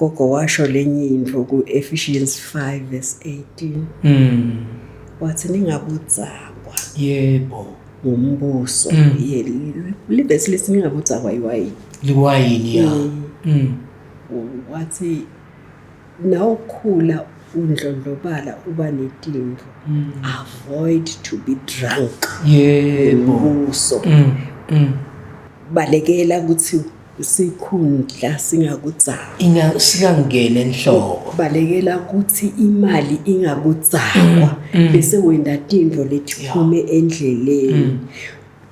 Gogo washo lenye intfo ku-Ephesians 5 verse 18. Wathi ningabudzakwa. Yebo. Ngumbuso. Ye livesi lithi ningabudzakwa yiwayini. Liwayini ya. Wathi nawukhula undlondlobala uba netintfo. Avoid to be drunk. Yebo. Ngumbuso. Balekela ukuthi sikhundla singakudzakwa. Inga singangena enhloko. Balekela ukuthi imali ingakudzakwa bese wenda tintfo letiphume endleleni.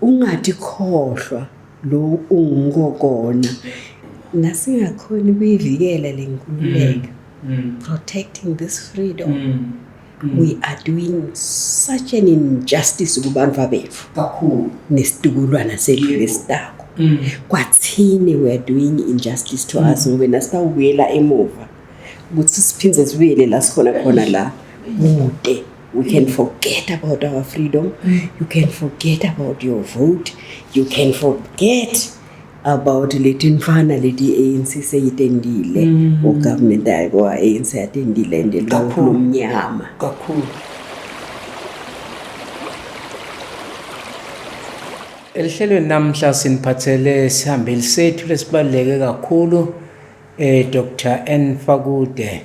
Ungathi khohlwa lo ungukokona. Nasingakhoni kuyivikela lenkululeko. Protecting this freedom. We are doing such an injustice kubantu bethu. Kakhulu. Nesitukulwana sethu lesitako. Kwathini we are doing injustice to us ngoba nasitawubuyela emuva ukuthi siphindze sibuyele la sikhona khona la kude. We can forget about our freedom. You can forget about your vote. You can forget about letinfana leti ANC seyitendile o government ayiko ANC yatendile and lomnyama kakhulu. Elihlelweni namhla siniphathele sihambeli sethu lesibaluleke kakhulu Dr N Fakude.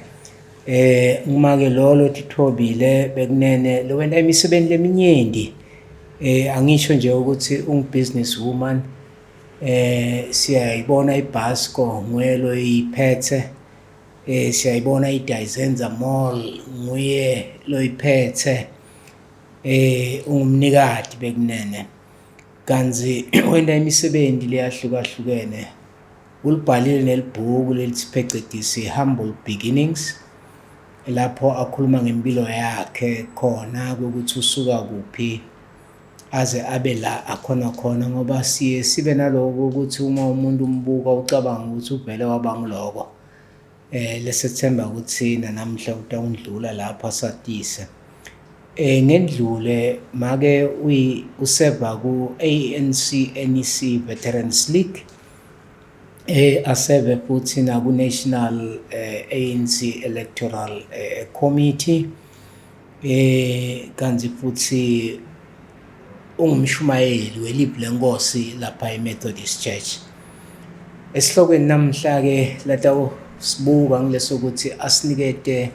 Ngumake lolo Tithobile bekunene lowenta imisebenzi leminyenti. Angisho nje ukuthi ungu business woman. Siyayibona iBasco nguye loyiphethe. Siyayibona iDizenza Mall nguye loyiphethe. Ungumnikati bekunene. Kanzi wenta imisebenzi leyahlukahlukene. Ulibhalile nelibhuku lelithi phecedisi Humble Beginnings lapho akhuluma ngempilo yakhe khona ukuthi usuka kuphi aze abe la akhona khona, ngoba siye sibe naloko ukuthi uma umuntu umbuka ucabanga ukuthi uvele waba ngiloko. Lesethemba ukuthi nanamhla utawundlula lapho asatise. Ngendlule make useva ku ANC NEC Veterans League, aseve futhi naku National ANC Electoral Committee, kanti futhi ungumshumayeli welivi lenkosi lapha eMethodist Church. Esihlokweni namhla ke latawusibuka ngileso ukuthi asinikete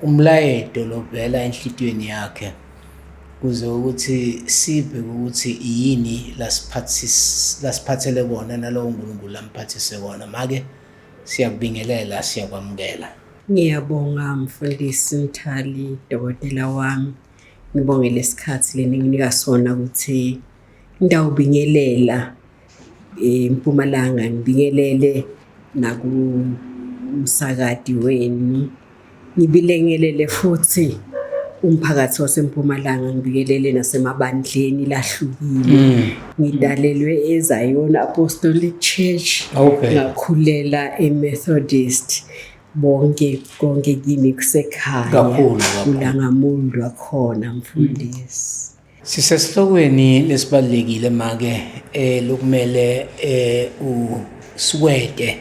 umlayeto lovela enhlitiyweni yakhe kuze ukuthi sive ukuthi yini lasiphathele kona nalowo uNkulunkulu lamphathise kona. Make siyakubingelela, siyakwamukela. Ngiyabonga mfundisi Mthali, dokotela wami. Ngibonge lesikhathi leninginika sona ukuthi ngitawubingelela eMpumalanga, ngibingelele nakumsakadi wenu. Ngibilengelele futhi umphakathi waseMpumalanga, ngibikelele nasemabandleni lahlukile. Ngidalelwe eZion Apostolic Church, ngakhulela eMethodist. Bonke konke kimi kusekhaya. Kakhulu, Kulangamundwa khona mfundisi. Sisesihlokweni lesibalulekile make lokumele usiwete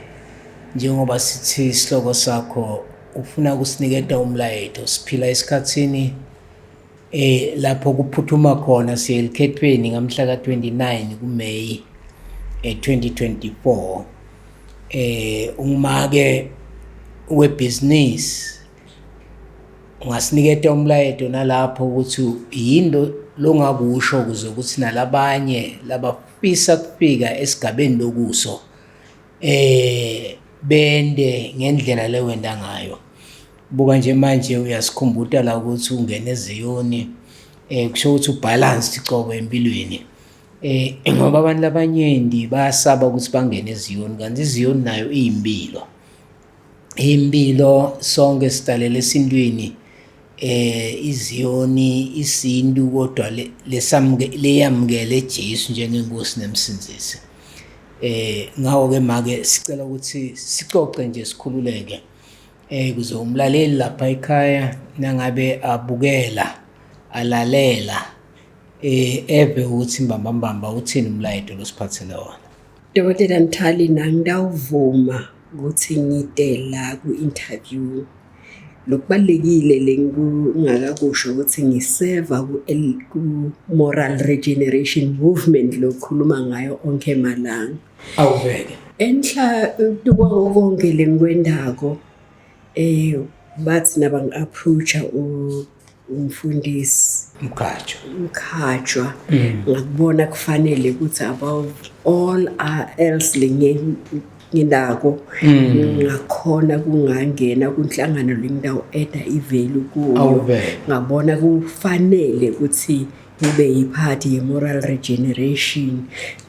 njengoba sithi isihloko sakho ufuna ukusiniketa umlayeto. Siphila esikhathini lapho kuphuthuma khona, siye elikhethweni ngamhla ka-29 kuMay 2024. Ungumake webhizinisi, ungasiniketa umlayeto nalapho ukuthi yini longakusho ukuze ukuthi nalabanye labafisa kufika esigabeni lokuso bende ngendlela lewenda ngayo. Buka nje manje uyasikhumbuta la ukuthi ungene eZiyoni, kusho ukuthi ubalanced cobo empilweni. Ngoba abantu labanyenti bayasaba ukuthi bangene eZiyoni, kanti iZiyoni nayo iyimpilo. Impilo sonke sidalele esintwini, iZiyoni isintu kodwa leyamukele Jesu njengenkosi nemsindzisi. Ngakho ke make sicela ukuthi sicoce nje sikhululeke, kuze umlaleli lapha ekhaya nangabe abukela alalela eve ukuthi mbambambamba uthini umlayeto losiphathele wona. Dokotela Mthali, nangitawuvuma Ukuthi ngite la ku-interview. Lokubalulekile lengingakakusho ukuthi ngiseva ku-moral regeneration movement lokhuluma ngayo onke malanga. Awuvele. Enhla kwako konke lengikwendako bathi nabangi-approach-a umfundisi Mkhatshwa. Mkhatshwa, ngakubona kufanele ukuthi above all else lenginako ngakhona kungangena kunhlangano lendawo eda i-value kuyo. Awuvele. Ngabona kufanele ukuthi ngibe yiphathi ye-moral regeneration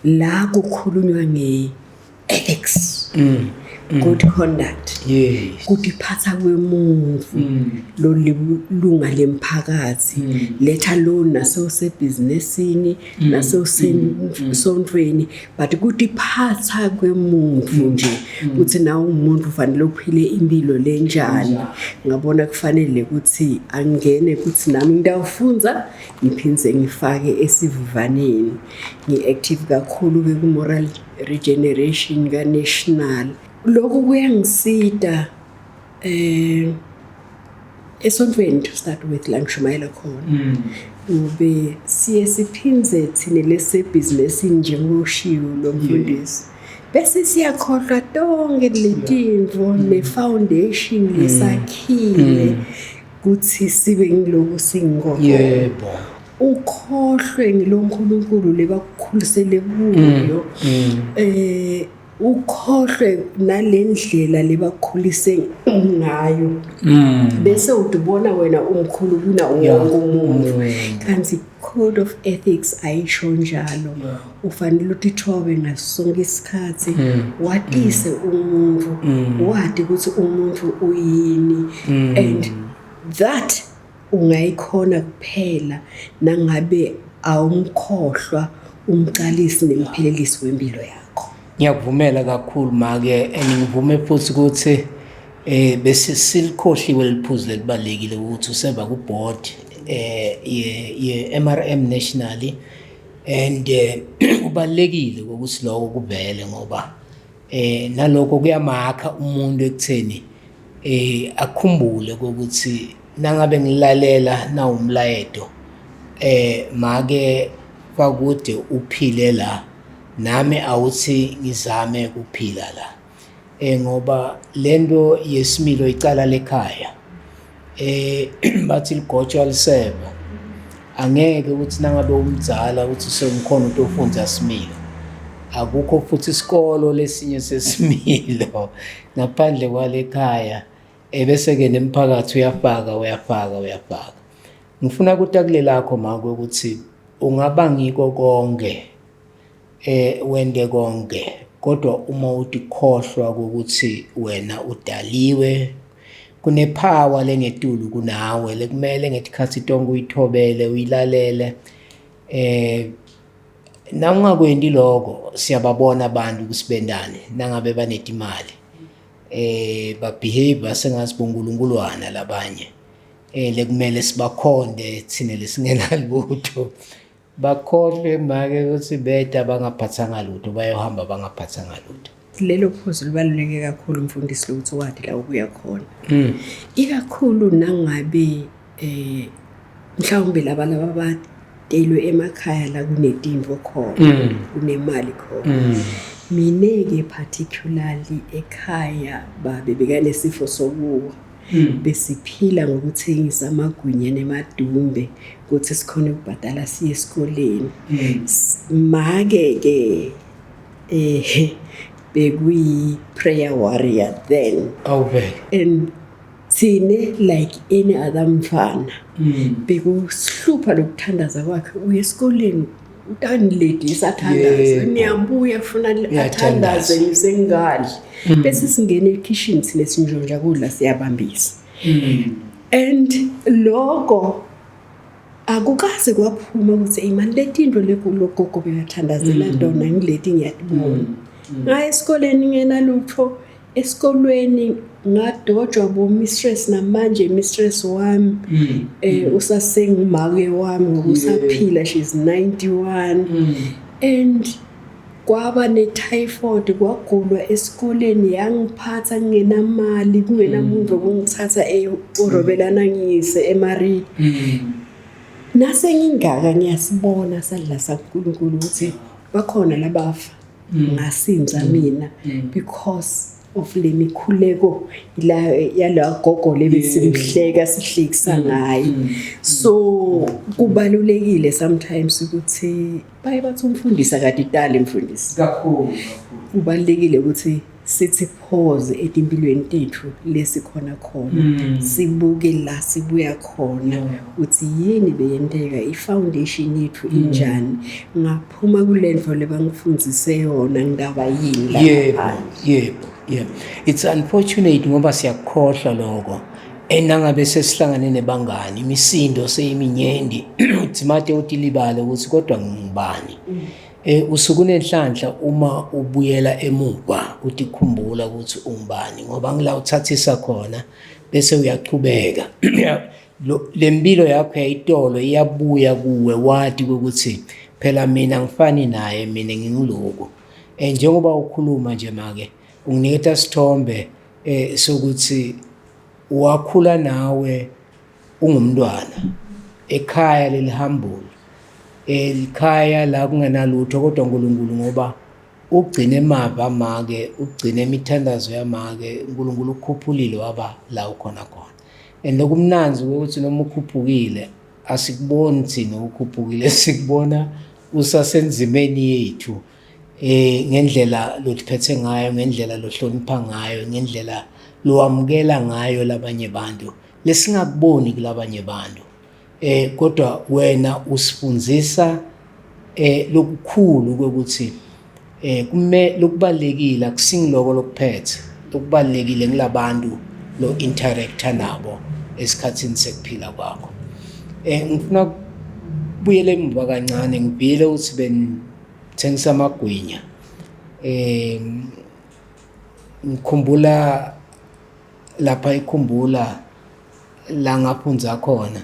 la kukhulunywa nge-ethics, good conduct, kutiphatha kwemuntu lolunga lemphakathi, let alone nasosebhizinisini, nasosontweni, but kutiphatha kwemuntu nje ukuthi nawe umuntu ufanele uphile impilo lenjani. Ngabona kufanele ukuthi angene ukuthi nami ngitawufunza ngiphindze ngifake esivivaneni. Ngi-active kakhulu-ke ku-moral regeneration ka-national. Lokhu kuyangisita esontweni, to start with, la ngishumayela khona, ngobe siye siphindze thine lesebhizinisini njengoshiwo lo mfundisi, bese siyakhohlwa tonke letintfo ne-foundation lesakhile kuthi sibe ngiloku singikho. Ukhohlwe ngilo nkulunkulu lebakukhulisele kuyo, ukhohlwe nalendlela lebakhulise ngayo, bese udubona wena umkhulu kuna wonke umuntu, kanti code of ethics ayisho njalo. Ufanele utithobe ngaso sonke isikhathi, watise umuntu, wati ukuthi umuntu uyini, and that ungayikhona kuphela nangabe awumkhohlwa umcalisi nemphelelisi wempilo yakho. Ngiyakuvumela kakhulu make, and ngivume futhi ukuthi bese silikhohliwe liphuzu lelibalekile ukuthi useva ku board ye MRM nationally, and kubalekile ukuthi lokho kuvele ngoba nalokho kuyamakha umuntu ekutheni akhumbule ukuthi nangabe ngilalela na umlayeto make fakude uphile la, nami awuthi ngizame ukuphila la, ngoba lento yesimilo icala lekhaya. Bathi ligotshwa liseva, angeke ukuthi nangabe umdzala ukuthi sengikhona utofunza similo. Akukho futhi isikolo lesinye sesimilo ngaphandle kwalekhaya, ebese ke nemphakathi uyafaka uyafaka uyafaka. Ngifuna ukuthi lakho make ukuthi ungaba ngiko konke, wende konke, kodwa uma utikhohlwa ukuthi wena udaliwe kunepower lengetulu kunawe lekumele ngetikhatsi tonke uyithobele uyilalele. Na ungakwendi lokho, siyababona abantu kusibendane nangabe banetimali babehave sengathi bonkulunkuluwana labanye lekumele sibakhonde thine lesingenalutho. Bakhohlwe make ukuthi beta bangaphathanga lutho, bayohamba bangaphathanga lutho. Lelo phuzu libaluleke kakhulu, mfundisi, lokuthi wadi la ubuya khona, ikakhulu nangabe mhlawumbe laba laba batelwe emakhaya la kunetimvo khona, kunemali khona. Mine-ke particularly ekhaya babe bekanesifo sokuwa, besiphila ngokuthengisa amagwinya nemadumbe ukuthi sikhone ukubhadala siye esikoleni. Make-ke bekuyi prayer warrior then. Awuvele. And thine, like any other mfana, bekusihlupha lokuthandaza kwakhe. Uye esikoleni utaniledisa athandaze, niyabuya funa athandaze, ngisengadli, bese singena ekhishini sine sinjonja kudla, siyabambisa. And lokho akukaze kwaphuma ukuthi imani letinto logogo bekathandazela tona ngileti ngiyatibona. Ngaya esikoleni ngenalutho, esikolweni ngadojwa bo-mistress. Namanje mistress wami usasengumake wami ngoba usaphila, she's 91, and Kwaba ne-typhoid, kwagulwa esikoleni, yangiphatha ngingenamali, kungenamuntu wokungithatha eRobelana ngiyise eMaridi. Nase ngingaka ngiyasibona sandla saNkulunkulu ukuthi bakhona labafa, ngasinza mina because of le mikhuleko la yala gogo lebesimhleka sihlekisa ngayo. So kubalulekile sometimes ukuthi baye bathi umfundisi akadidali mfundisi. Kakhulu. Kubalulekile ukuthi sithi pause etimpilweni tethu lesikhona khona, sibuke la sibuya khona ukuthi yini beyenteka, i-foundation yethu injani, ngaphuma kule nto lebangifundise yona, ngaba yini la ngaphandle. Yebo, yebo. It's unfortunate ngoba siyakukhohlwa lokho. Enangabe sesihlangane nebangani, imisindo seyiminyenti, uthi utilibale ukuthi kodwa ngingubani. Usuke unenhlanhla uma ubuyela emuva utikhumbula ukuthi ungubani, ngoba ngila uthathisa khona bese uyachubeka. Le mpilo yakho yayitolo iyabuya kuwe, wati ukuthi phela mina ngifani naye, mina nginguloku. Njengoba ukhuluma nje make unginiketa sithombe sokuthi wakhula nawe ungumntwana ekhaya lelihambule, elikhaya la kungenalutho, kodwa uNkulunkulu ngoba ugcine emava make, ugcine imithandazo yamake, uNkulunkulu ukukhuphulile waba la ukhona khona. And lokumnanzi ukuthi noma ukhuphukile asikuboni thina ukhuphukile, sikubona usasenzimeni yethu, ngendlela lothiphethe ngayo, ngendlela lohlonipha ngayo, ngendlela lowamukela ngayo labanye bantu lesingakuboni kulabanye bantu. Kodwa wena usifundzisa lokukhulu ukuthi kume lokubalekile akusingiloko lokuphethe, lokubalekile ngilabantu lo interacta nabo esikhatsini sekuphila kwakho. Ngifuna kubuyela emuva kancane, ngibhile ukuthi benithengisa amagwinya. Ngikhumbula lapha ikhumbula la ngaphunza khona,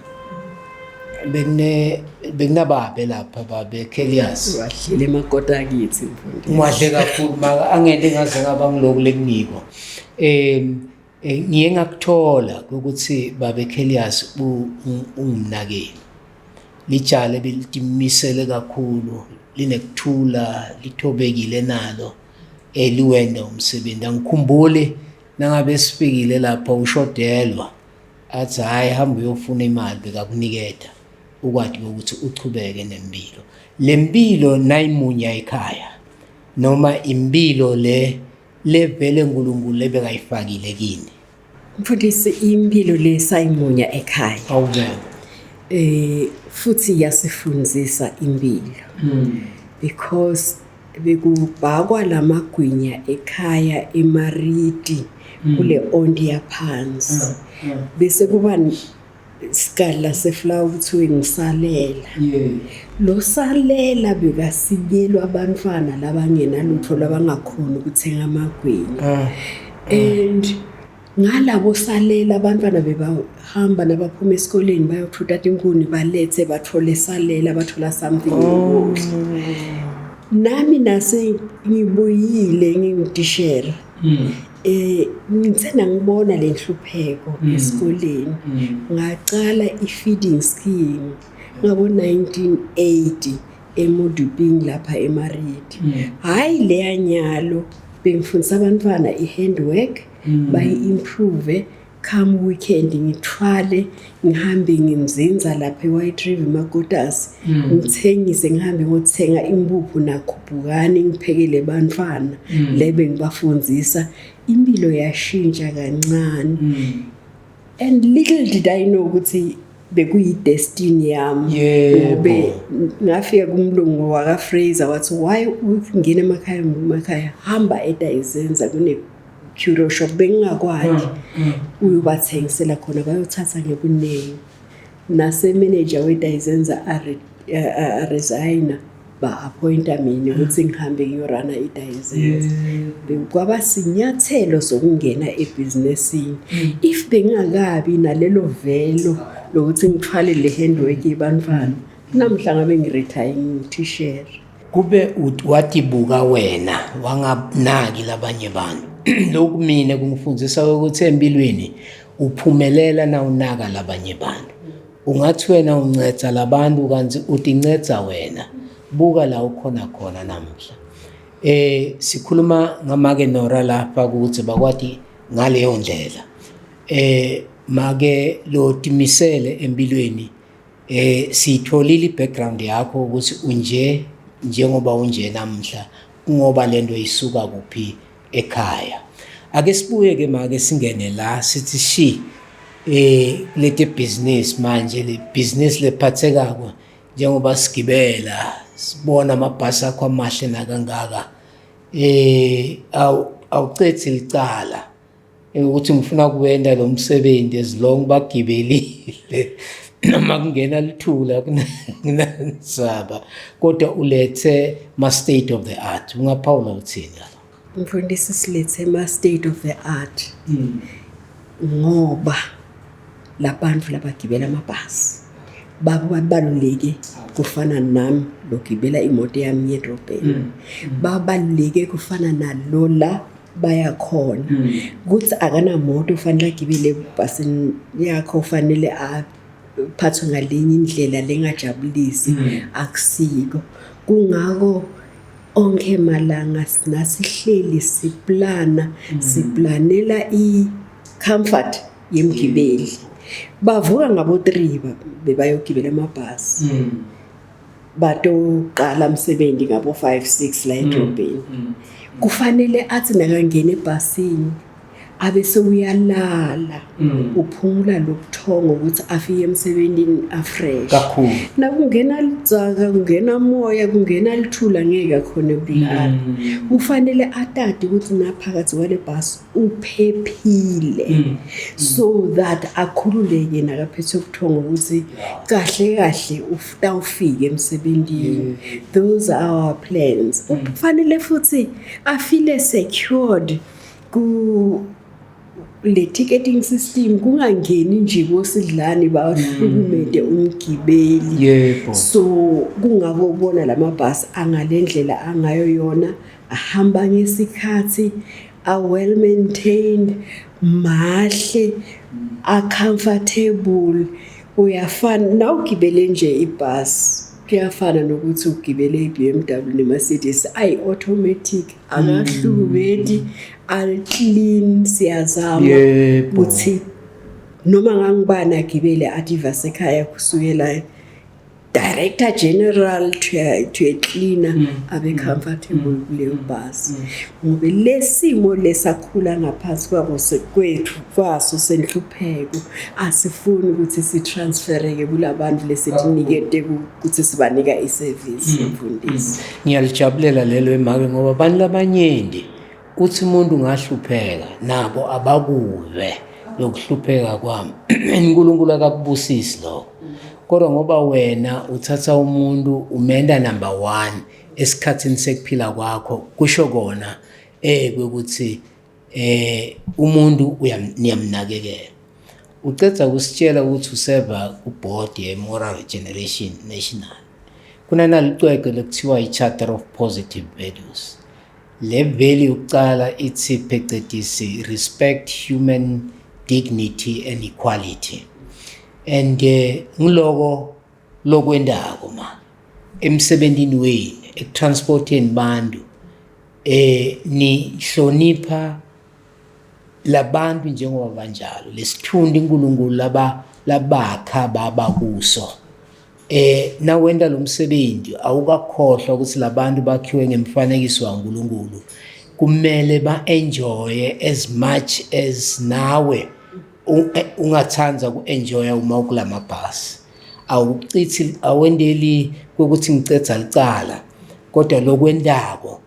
bekunababe lapha, babe Kelias. Wadlile emakota akithi mfundisi. Ngiwadle kakhulu maka, angeke ngaze ngaba ngiloku lengiko. Ngiye ngakuthola ukuthi babe Kelias ungumnakeli. Lijale belitimisele kakhulu, linekuthula, lithobekile nalo, eliwenda umsebenzi. Angikhumbuli nangabe sifikile lapha ushodelwa athi hayi hamba uyofuna imali, bekakuniketa ukwati ukuthi uchubeke nempilo. Le mpilo nayimunya ekhaya noma impilo le levele uNkulunkulu lebekayifakile kini. Mfundisi, impilo le sayimunya ekhaya. Awuvele. Futhi yasifundzisa impilo. Because bekubhakwa lamagwinya ekhaya eMaridi kule onti yaphansi. Bese kuba isikala seflower kuthiwe ngisalela. Lo salela bekasikelwa abantwana labangenalutho, labangakhoni ukuthenga amagwinya. And ngalabo salela abantwana bebahamba nabaphuma esikoleni bayothutha tinkuni, balethe, bathole salela, bathola something yokudla. Nami nase ngibuyile ngingutishera, ngithe ngibona le nhlupheko esikoleni, ngacala i-feeding scheme ngabo 1980 eModuping lapha eMaridi. Hayi leya nyalo, bengifundisa abantwana i-handwork, bayi-improve. Come weekend ngithwale ngihambe nginzinza lapha eWhite River Makotas, ngithengise, ngihambe ngothenga impuphu nakhuphukani, ngiphekele bantwana le bengibafundzisa. Impilo yashintsha kancane and little did I know ukuthi bekuyi-destiny yami. Ngobe ngafika kumlungu waka-Fraser, wathi why ungena emakhaya emakhaya, hamba eDayizenza kune curio shop, bengingakwadi, uyobathengisela khona, bayothatha ngebuningi. Nase-manager weDayizenza aresigna, ba-appointa mina ukuthi ngihambe ngiyorana iDayizenza. Kwaba sinyathelo sokungena ebhizinisini. If bengingakabi nalelo velo lokuthi ngithwale le handwork yebantwana, namhla ngabe ngiretire nginguthishere. Kube watibuka wena wanganaki labanye bantu. Lokhu mina kungifundisa ukuthi empilweni uphumelela nawunaka labanye bantu. Ungathi wena uncedza labantu kanti utincedza wena. Buka la ukhona khona namhla. Sikhuluma ngamake Nora lapha ukuthi bakwati ngaleyo ndlela. Make lotimisele empilweni, siyitholile i-background yakho ukuthi unje njengoba unje namhla, kungoba lento isuka kuphi ekhaya. Ake sibuye ke make singene la sithi shi kuleti business manje, le business lephathekako njengoba sigibela sibona amabhasi akho amahle nakangaka, awucethi licala ukuthi ngifuna kuwenda lo msebenzi as long bagibelile noma kungena lithula kunasaba, kodwa ulethe ma state of the art. Ungaphawula uthini ngalo? Mfundisi, silethe ma state of the art ngoba labantu labagibela amabhasi babaluleke kufana nami logibela imoto yami yedrobheni, babaluleke kufana nalo la bayakhona ukuthi akanamoto ufanele agibele ebhasini yakho, ufanele aphathwe ngalinye indlela lengajabulisi, akusiko. Kungako onke malanga nasihleli siplana, siplanela i-comfort yemgibeli. Bavuka ngabo 3 bebayogibela amabhasi, batoqala umsebenzi ngabo 5 6 la edrobheni. Kufanele athi nakangena ebhasini abe sewuyalala, uphumula lobuthongo ukuthi afike emsebenzini afresh. Kakhulu. Nakungena lidzaka, kungena moya, kungena lithula, ngeke akhone ukulala. Kufanele atati ukuthi naphakathi kwale bhasi uphephile, so that akhululeke nakaphethwe ubuthongo ukuthi kahle kahle utawufika emsebenzini. Those are our plans. Kufanele futhi afile secured ku le ticketing system, kungangeni nje kosidlani bahlukumede umgibeli. So kungako ubona lamabhasi angalendlela angayo yona, ahamba ngesikhathi, are well maintained, mahle, are comfortable. Uyafana nawugibele nje ibhasi, kuyafana nokuthi ugibele i-BMW ne-Mercedes, ayi-automatic, akahlukumedi, ali-clean. Siyazama ukuthi noma ngangibani agibele athi vasekhaya, kusukela director general to a cleaner, abe comfortable kuleyo bhasi, ngoba lesimo lesakhula ngaphansi kwabo kwethu kwaso senhlupheko, asifuni ukuthi sitransfereke kulabantu lesitinikete ukuthi sibanika iservice, mfundisi. Ngiyalijabulela lelo emake, ngoba abantu labanyenti uthi umuntu ngahlupheka nabo abakuve lokuhlupheka kwami. uNkulunkulu akakubusisi lokho, kodwa ngoba wena uthatha umuntu umenda number 1 esikhathini sekuphila kwakho, kusho kona ukuthi umuntu niyamnakekela. Uceda kusitshela ukuthi useva kuboard ye-Moral Regeneration National. Kunanalicwecwe lekuthiwa i-Charter of Positive Values. Le value yokucala ithi phecetisi respect human dignity and equality, and ngiloko lokwendako ma emsebentini wenu ekutransporteni bantu, nihlonipha labantu njengoba banjalo, lesithundi uNkulunkulu laba labakha baba kuso. Nawenta lo msebenzi awukakhohlwa ukuthi labantu bakhiwe ngemfanekiso kaNkulunkulu, kumele ba-enjoye as much as nawe ungathanda ku-enjoya uma ukulamabhasi. Awucithi, awendeli ukuthi ngicedza licala, kodwa lokwendako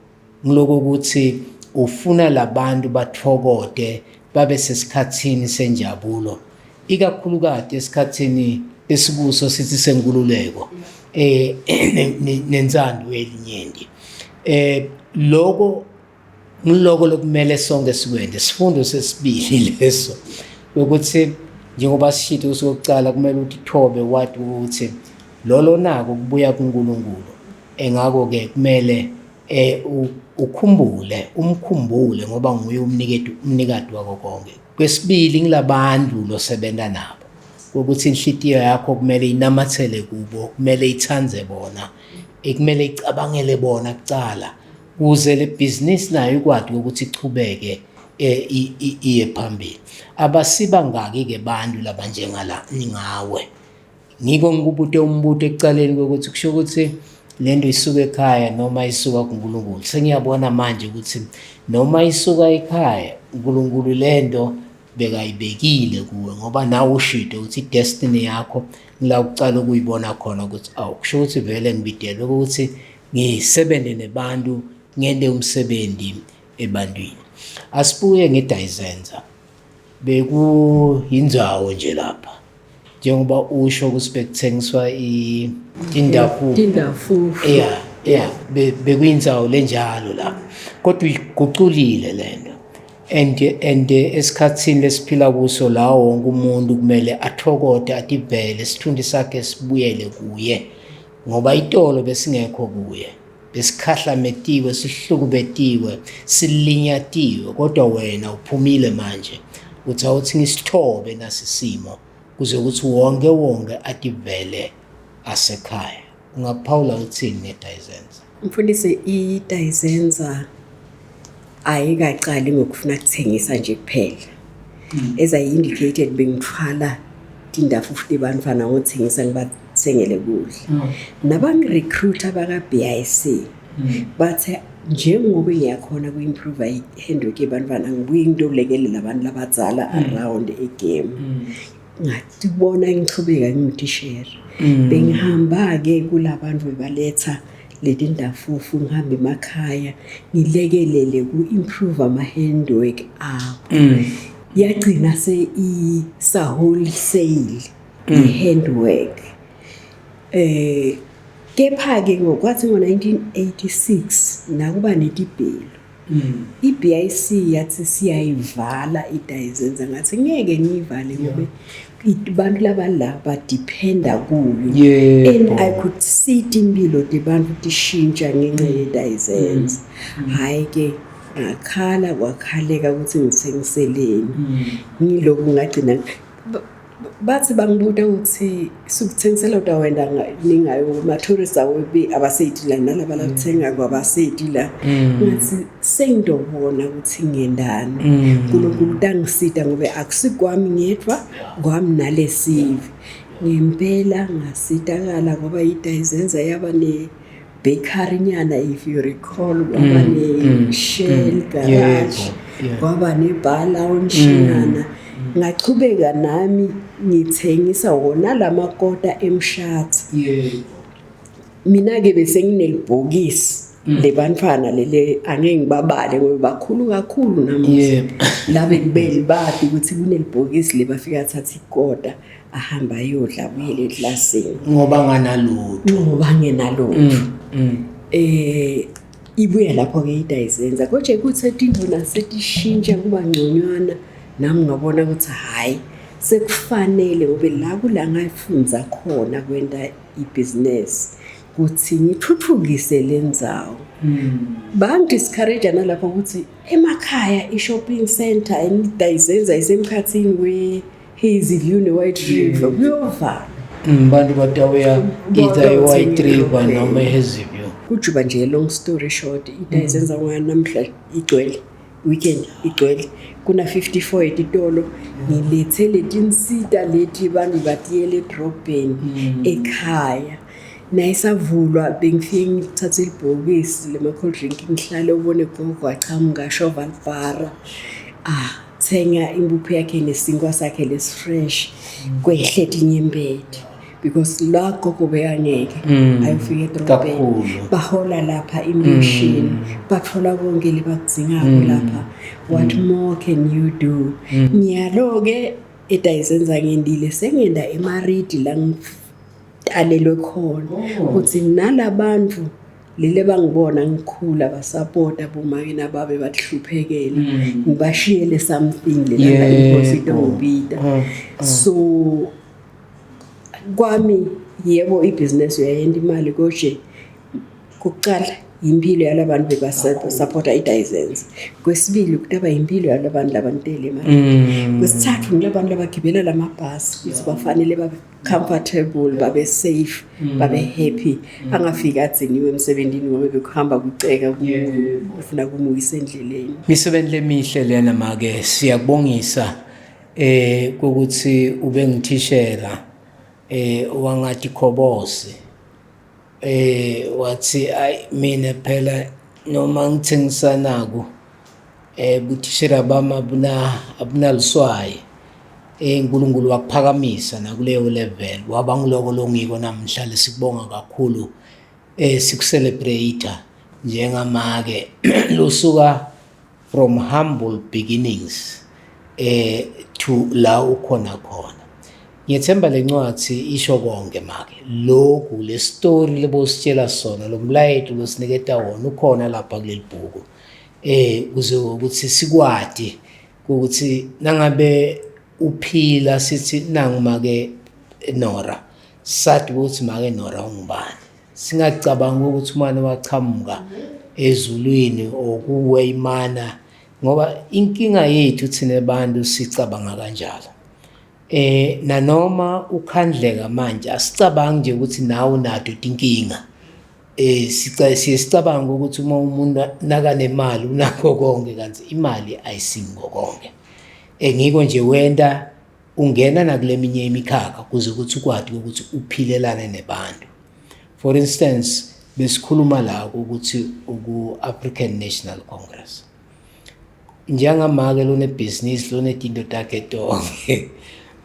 ngiloko ukuthi ufuna labantu bathokote, babe sesikhathini senjabulo, ikakhulukati esikhathini esikuso sithi senkululeko nentsando yelinyenti. Loko ngiloko lokumele sonke sikwende. Sifundo sesibili leso, ukuthi njengoba sishito usukucala, kumele utithobe, wathi ukuthi lolo nako kubuya kuNkulunkulu. Ngakho-ke kumele ukhumbule, umkhumbule ngoba nguye umniketi umnikati wako konke. Kwesibili ngilabantu losebenza nabo ukuthi inhlitiyo yakho kumele inamathele kubo, kumele ithande bona, kumele icabangele bona kucala kuze le bhizinisi nayo ikwazi ukuthi ichubeke iye phambili. Abasibangaki-ke bantu labanjengala ngawe. Ngiko ngikubute umbuto ekucaleni kokuthi kusho ukuthi lento isuka ekhaya noma isuka kuNkulunkulu. Sengiyabona manje ukuthi noma isuka ekhaya uNkulunkulu lento bekayibekile kuwe ngoba nawe ushito ukuthi i-destiny yakho ngila kucala ukuyibona khona ukuthi awu kusho ukuthi vele ngibidelwe ukuthi ngisebenze nebantu ngente umsebenzi ebantwini. Asibuye ngeDayizenza. Bekuyindzawo nje lapha njengoba usho ukuthi bekuthengiswa indafufu. Indafufu. Yeah, yeah, bekuyindzawo lenjalo lapha. Kodwa uyiguculile lento. And esikhatsini lesiphila kuso la wonke umuntu kumele athokote ativele isithundi sakhe sibuyele kuye ngoba itolo besingekho kuye. Besikhahlametiwe, sihlukubetiwe, silinyatiwe, kodwa wena uphumile manje uthi awuthi ngisithobe nasi simo kuze ukuthi wonke wonke ativele asekhaya. Ungaphawula uthini ngeDayizenza? Mfundisi, iDayizenza ayikaqali ngokufuna kuthengisa nje kuphela. As I indicated, bengithwala tindafufu tebantfwana ngothengisa ngibathengele kudla. Nabangi-recruit-a baka-BIC bathe njengoba ngiyakhona ku-improve i-handwork yebantfwana, ngibuye ngitolekelela abantu labadzala around e-game. Ngatibona ngichubeka ngingutishera. Bengihamba-ke kulabantu bebaletha leti ndafufu, ngihambe emakhaya ngilekelele ku-improve ama-handwork abo. Yagcina se-isa-wholesale i-handwork. Kepha-ke ngokwathi ngo-1986 nakuba netibhelu, i-BIC yathi siyayivala iDayizenza. Ngathi ngeke ngiyivale ngoba abantu labala ba-depend-a kuyo. And I could see timpilo tebantu tishintsha ngenxa yeDayizenza. Hhayi-ke ngakhala kwakhaleka ukuthi ngithengiseleni. Ngiloku ngagcina bathi bangibuta ukuthi sikuthengisela kodwa wena ningayo ma-tourists awobe abaseyiti la nalaba lakuthengako abaseyiti la. Ngathi sengidobona ukuthi ngendani. uNkulunkulu utangisita ngoba akusikwami ngedwa, kwami nalesive. Ngempela ngasitakala ngoba iDayizenza yaba ne-bakery nyana, if you recall, kwaba ne-Shell garage, kwaba ne-bar lounge nyana. Ngachubeka nami ngithengisa wona lamakota emshatha. Mina-ke bese nginelibhokisi lebantfwana lele angeke ngibabale ngoba bakhulu kakhulu namuhla. La bekubele bati ukuthi kunelibhokisi le bafika athatha ikota ahamba ayodla abuyele eklasini. Ngoba nganalutho. Ngoba ngenalutho. Ibuya lapho-ke iDayizenza. Kodwa kuthe tintfo nasetishintsha kuba ngconywana, nami ngabona ukuthi hhayi sekufanele ngoba la kula ngafundza khona kwenta ibhizinesi ukuthi ngithuthukise le ndzawo. Bangi-discourage nalapho ukuthi emakhaya i-shopping center iDayizenza isemkhathini we-Hazyview ne-White River kuyovalwa. Bantu batawuya either e-White River noma e-Hazyview. Kujuba nje, long story short, iDayizenza namhla igcwele, weekend igcwele kuna 54 etitolo. Ngilethe letinsita leti bantu batiyele edrobheni ekhaya. Nayisavulwa bengifike ngithathe ibhokisi lema-cold drink ngihlale ubone gogo achamuka ashova libhara, thenga impuphu yakhe nesinkwa sakhe lesi-fresh, kwehle tinyembeti because la gogo bekangeke ayofika edrobheni. Kakhulu. Bahola lapha impesheni, bathola konke lebakudzingako lapha. What more can you do? Ngiyalo-ke eDayizenza ngendile sengenda eMaridi la ngitalelwe khona ukuthi nalabantu lele bangibona ngikhula basapota bomake nababe bathihluphekela, ngibashiyele something lelanga inkosi itongibita. So kwami yebo ibhizinesi uyayenta imali, kodwa Kokuqala impilo yalabantu bebasapota iDizenza. Kwesibili kutaba impilo yalabantu labantele imali. Kwesithathu ngilabantu labagibela lamabhasi ukuthi bafanele babe comfortable, babe safe, babe happy. Angafiki adziniwe emsebenzini ngoba bekuhamba kuceka kufuna kumuyisa endleleni. Misebenzi lemihle lena make, siyakubongisa ukuthi ube ngithishela wangathi khobose wathi ayi mina phela noma ngithengisanako buthishela bami abunaluswayi. uNkulunkulu wakuphakamisa nakuleyo level, waba ngiloko longiko namhla. Lesikubonga kakhulu, sikucelebrate njengamake lusuka from humble beginnings to la ukhona khona. Ngiyethemba lencwadi isho konke make, lokhu le story lebositshela sona, lo mlayeto losiniketa wona ukhona lapha kuleli bhuku, kuze ukuthi sikwati ukuthi nangabe uphila sithi nangu make Nora, sathi ukuthi make Nora ungubani, singacabanga ukuthi umane wachamuka ezulwini okuwe imana, ngoba inkinga yethu thina bantu sicabanga kanjalo. Nanoma ukhandleka manje, asicabangi nje ukuthi nawe unato tinkinga. Siye sicabanga ukuthi uma umuntu nakanemali unakho konke, kanti imali ayisingo konke. Ngiko nje wenda ungena nakule minye imikhakha kuze ukuthi ukwati ukuthi uphilelane nebantu. For instance, besikhuluma la ukuthi uku African National Congress. Njengamake lonebhizinisi lonetinto takhe tonke,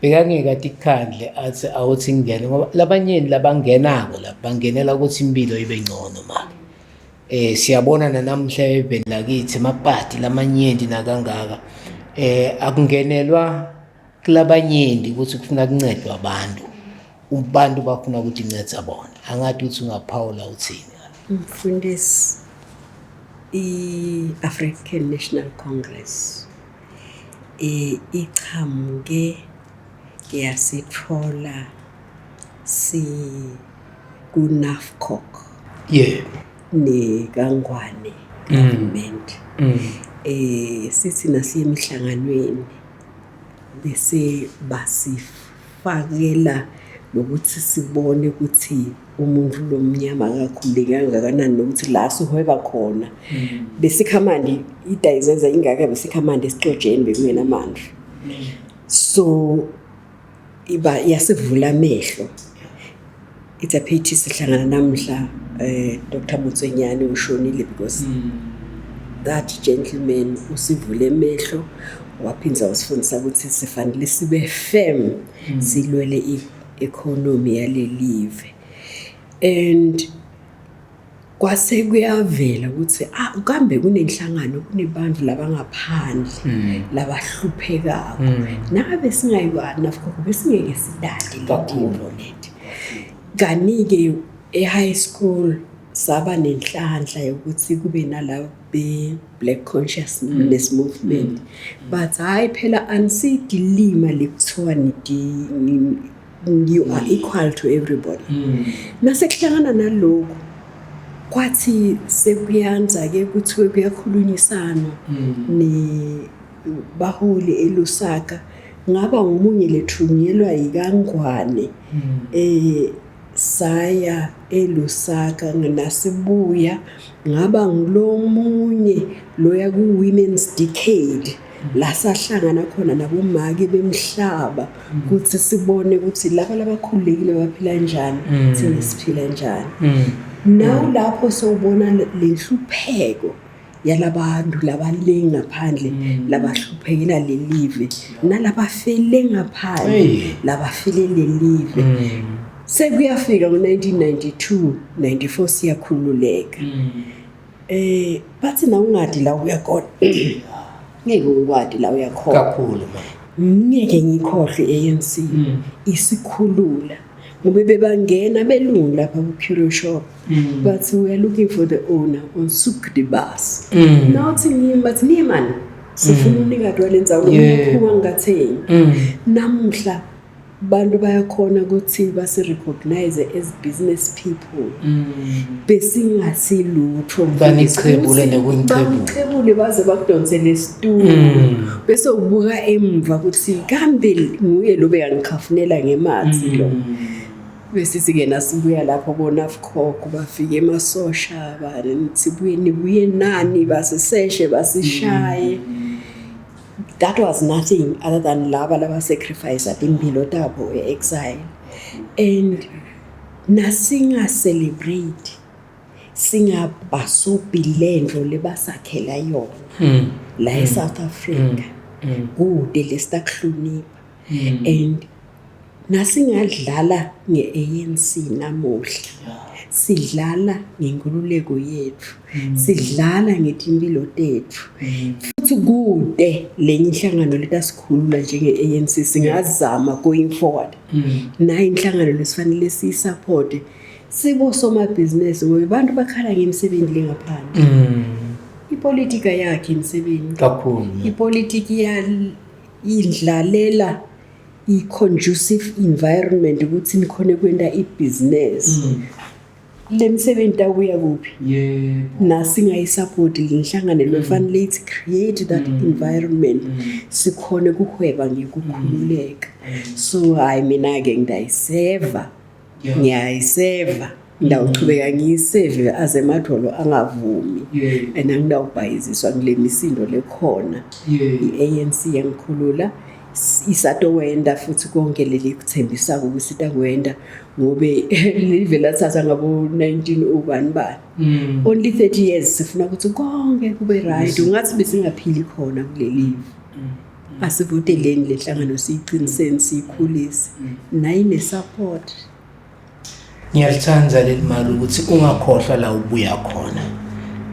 bekangeke atikhandle athi awuthi ngingene, ngoba labanyeni labangenako la bangenela ukuthi impilo ibe ngcono make. Siyabona namhla eveni lakithi amapati lamanyenti nakangaka, akungenelwa kulabanyenti ukuthi kufuna kuncedwa abantu, abantu bafuna ukuthi inceda bona. Angathi ukuthi ungaphawula uthini? Mfundisi, i-African National Congress ichamuke yasithola si ku-NAFCOC nekaNgwane government. Sithi nasiye emihlanganweni bese basifakela nokuthi sibone ukuthi umuntu lomnyama akakhululeki kangakanani, nokuthi la sihweba khona besikhamandi idayizenza ingaka, besikhamandi esixojeni bekungenamandla. So iba yasivula amehlo. It's a pity sihlangana namhla Dr Motsuenyane ushonile, because that gentleman usivule emehlo, waphinda wasifundisa ukuthi sifanele sibe firm, silwele i-economy yalelive. And kwase kuyavela ukuthi ah, kambe kunenhlangano, kunebantu labangaphandle labahluphekako. Nangabe singayikwani nafukhokho besingeke sidade letinto leti. Kani-ke e-high school saba nenhlanhla yokuthi kube nalabo be-Black Consciousness Movement, but hhayi phela anisidilima lekuthiwa you are equal to everybody. Nasekuhlangana nalokhu kwathi sekuyanza-ke kuthiwe kuyakhulunyisana ne baholi eLusaka, ngaba ngumunye lethunyelwa yikaNgwane. Saya eLusaka, nasibuya ngaba ngilomunye loya ku-Women's Decade, la sahlangana khona nabomake bemhlaba ukuthi sibone ukuthi laba labakhululekile baphila njani, thina siphila njani. Naw lapho sowubona lenhlupheko yalabantu labale ngaphandle, labahluphekela lelive, nalabafele ngaphandle, labafele lelive. Sekuyafika ngo-1992 94 siyakhululeka. Bathi na ungadi la uyakhona, ngeke ukwadi la uyakhona. Kakhulu ma. Ngeke ngikhohlwe ANC isikhulula, ngoba bebangena belungu lapha ku-curio shop, bathi, "We are looking for the owner, on soek die baas." Nawuthi ngimi, bathi, "Nee man, sifuna umnikati walendzawo." Ngiyaphuma ngingathengi namuhla. Bantu bayakhona ukuthi basi-recognize as business people. Besingasilutho. Banichebule nekunichebula. Bakuchebule baze bakudonsele esitulo. Bese ubuka emva ukuthi kambe nguye lo bekangikhafunela ngematsi lo. Bese ke nasibuya lapho koNAFCOC, bafike emasosha, sibuye nibuye nani, basiseshe, basishaye. That was nothing other than laba laba sacrifice timpilo tabo e-exile. And nasinga celebrate, singabhasobhi lento lebasakhela yona la eSouth Africa, kude lesitakuhlonipha. And nasingadlala nge-ANC namuhla, sidlala ngenkululeko yethu, sidlala ngetimpilo tethu. Futhi kude lenye inhlangano letasikhulula njenge-ANC. Singazama going forward nayo inhlangano lesifanele siyisupporte, sibosomabhizinisi, ngoba abantu bakhala ngemisebenzi lengaphandle. Ipolitika yakhe imisebenzi. Kakhulu. Ipolitiki idlalela i-conducive environment ukuthi nikhone kwenta ibhizinesi. Le misebenzi awuya kuphi? Nasingayisapoti lenhlangano lefanele ithi create that environment, sikhone kuhweba ngekukhululeka. So hayi, mina-ke ngidayiseva, ngiyayiseva, ngidawuchubeka ngiyiseve aze emadolo angavumi. And angidawubhayiziswa kule misindo lekhona. I-ANC yangikhulula, isatowenda futhi konke leli kuthembisako ukuthi itakwenda, ngobe live lathatha ngabo-19 ubani bani, only 30 years. Sifuna ukuthi konke kube right, ungathi besingaphili khona kuleli live. Asivoteleni le nhlangano, siyiqiniseni, siyikhulise, nayo ine-support. Ngiyalithanda leli mali ukuthi ungakhohlwa la ubuya khona.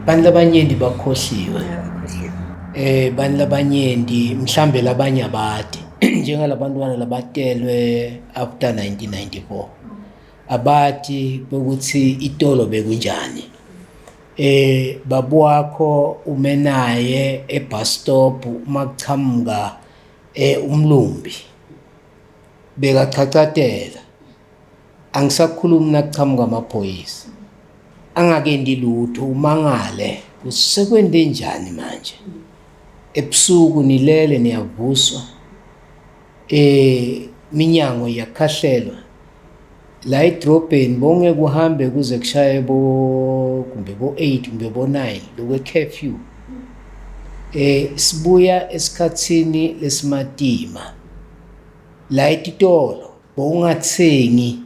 Bantu labanyenti bakhohliwe. Bantu labanyenti mhlambe labanye abade njengalabantwana labatelwe after 1994 abathi ukuthi itolo bekunjani. Babuwakho ume naye e-bus stop, uma kuchamuka umlumbi bekachachatela, angisakhulumi nakuchamuka amaphoyisa angakendi lutho, umangale kusekwente njani manje. Ebusuku nilele, niyavuswa, minyango iyakhahlelwa la edrobheni, bongeke uhambe kuze kushaye bo kumbe bo 8 kumbe bo 9, lokwe curfew. Sibuya esikhatsini lesimatima la etitolo, bowungathengi,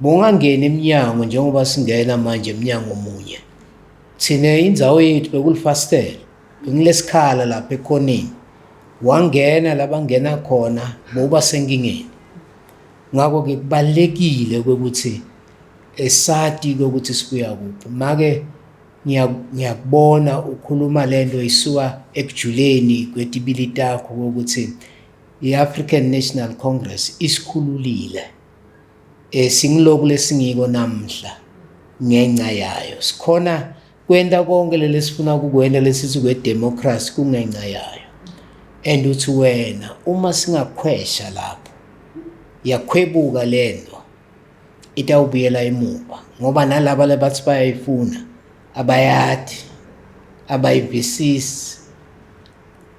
bowungangeni eminyango njengoba singena manje eminyango omunye. Thina indzawo yethu bekulifasitela, bengilesikhala lapha ekhoneni, wangena labangena khona bowuba senkingeni. Ngakho-ke kubalulekile ukuthi esati ukuthi sibuya kuphi. Make ngiyakubona ukhuluma lento isuka ekujuleni kwetibili takho ukuthi i-African National Congress isikhululile, singiloku lesingiko namhla ngenxa yayo. Sikhona kwenta konke lelesifuna kukwenta lesithi kwe-democracy kungenxa yayo. And uthi wena uma singakhwesha lapho, yakhwebuka lento, itawubuyela emuva, ngoba nalaba labathi bayayifuna abayadi, abayivisisi,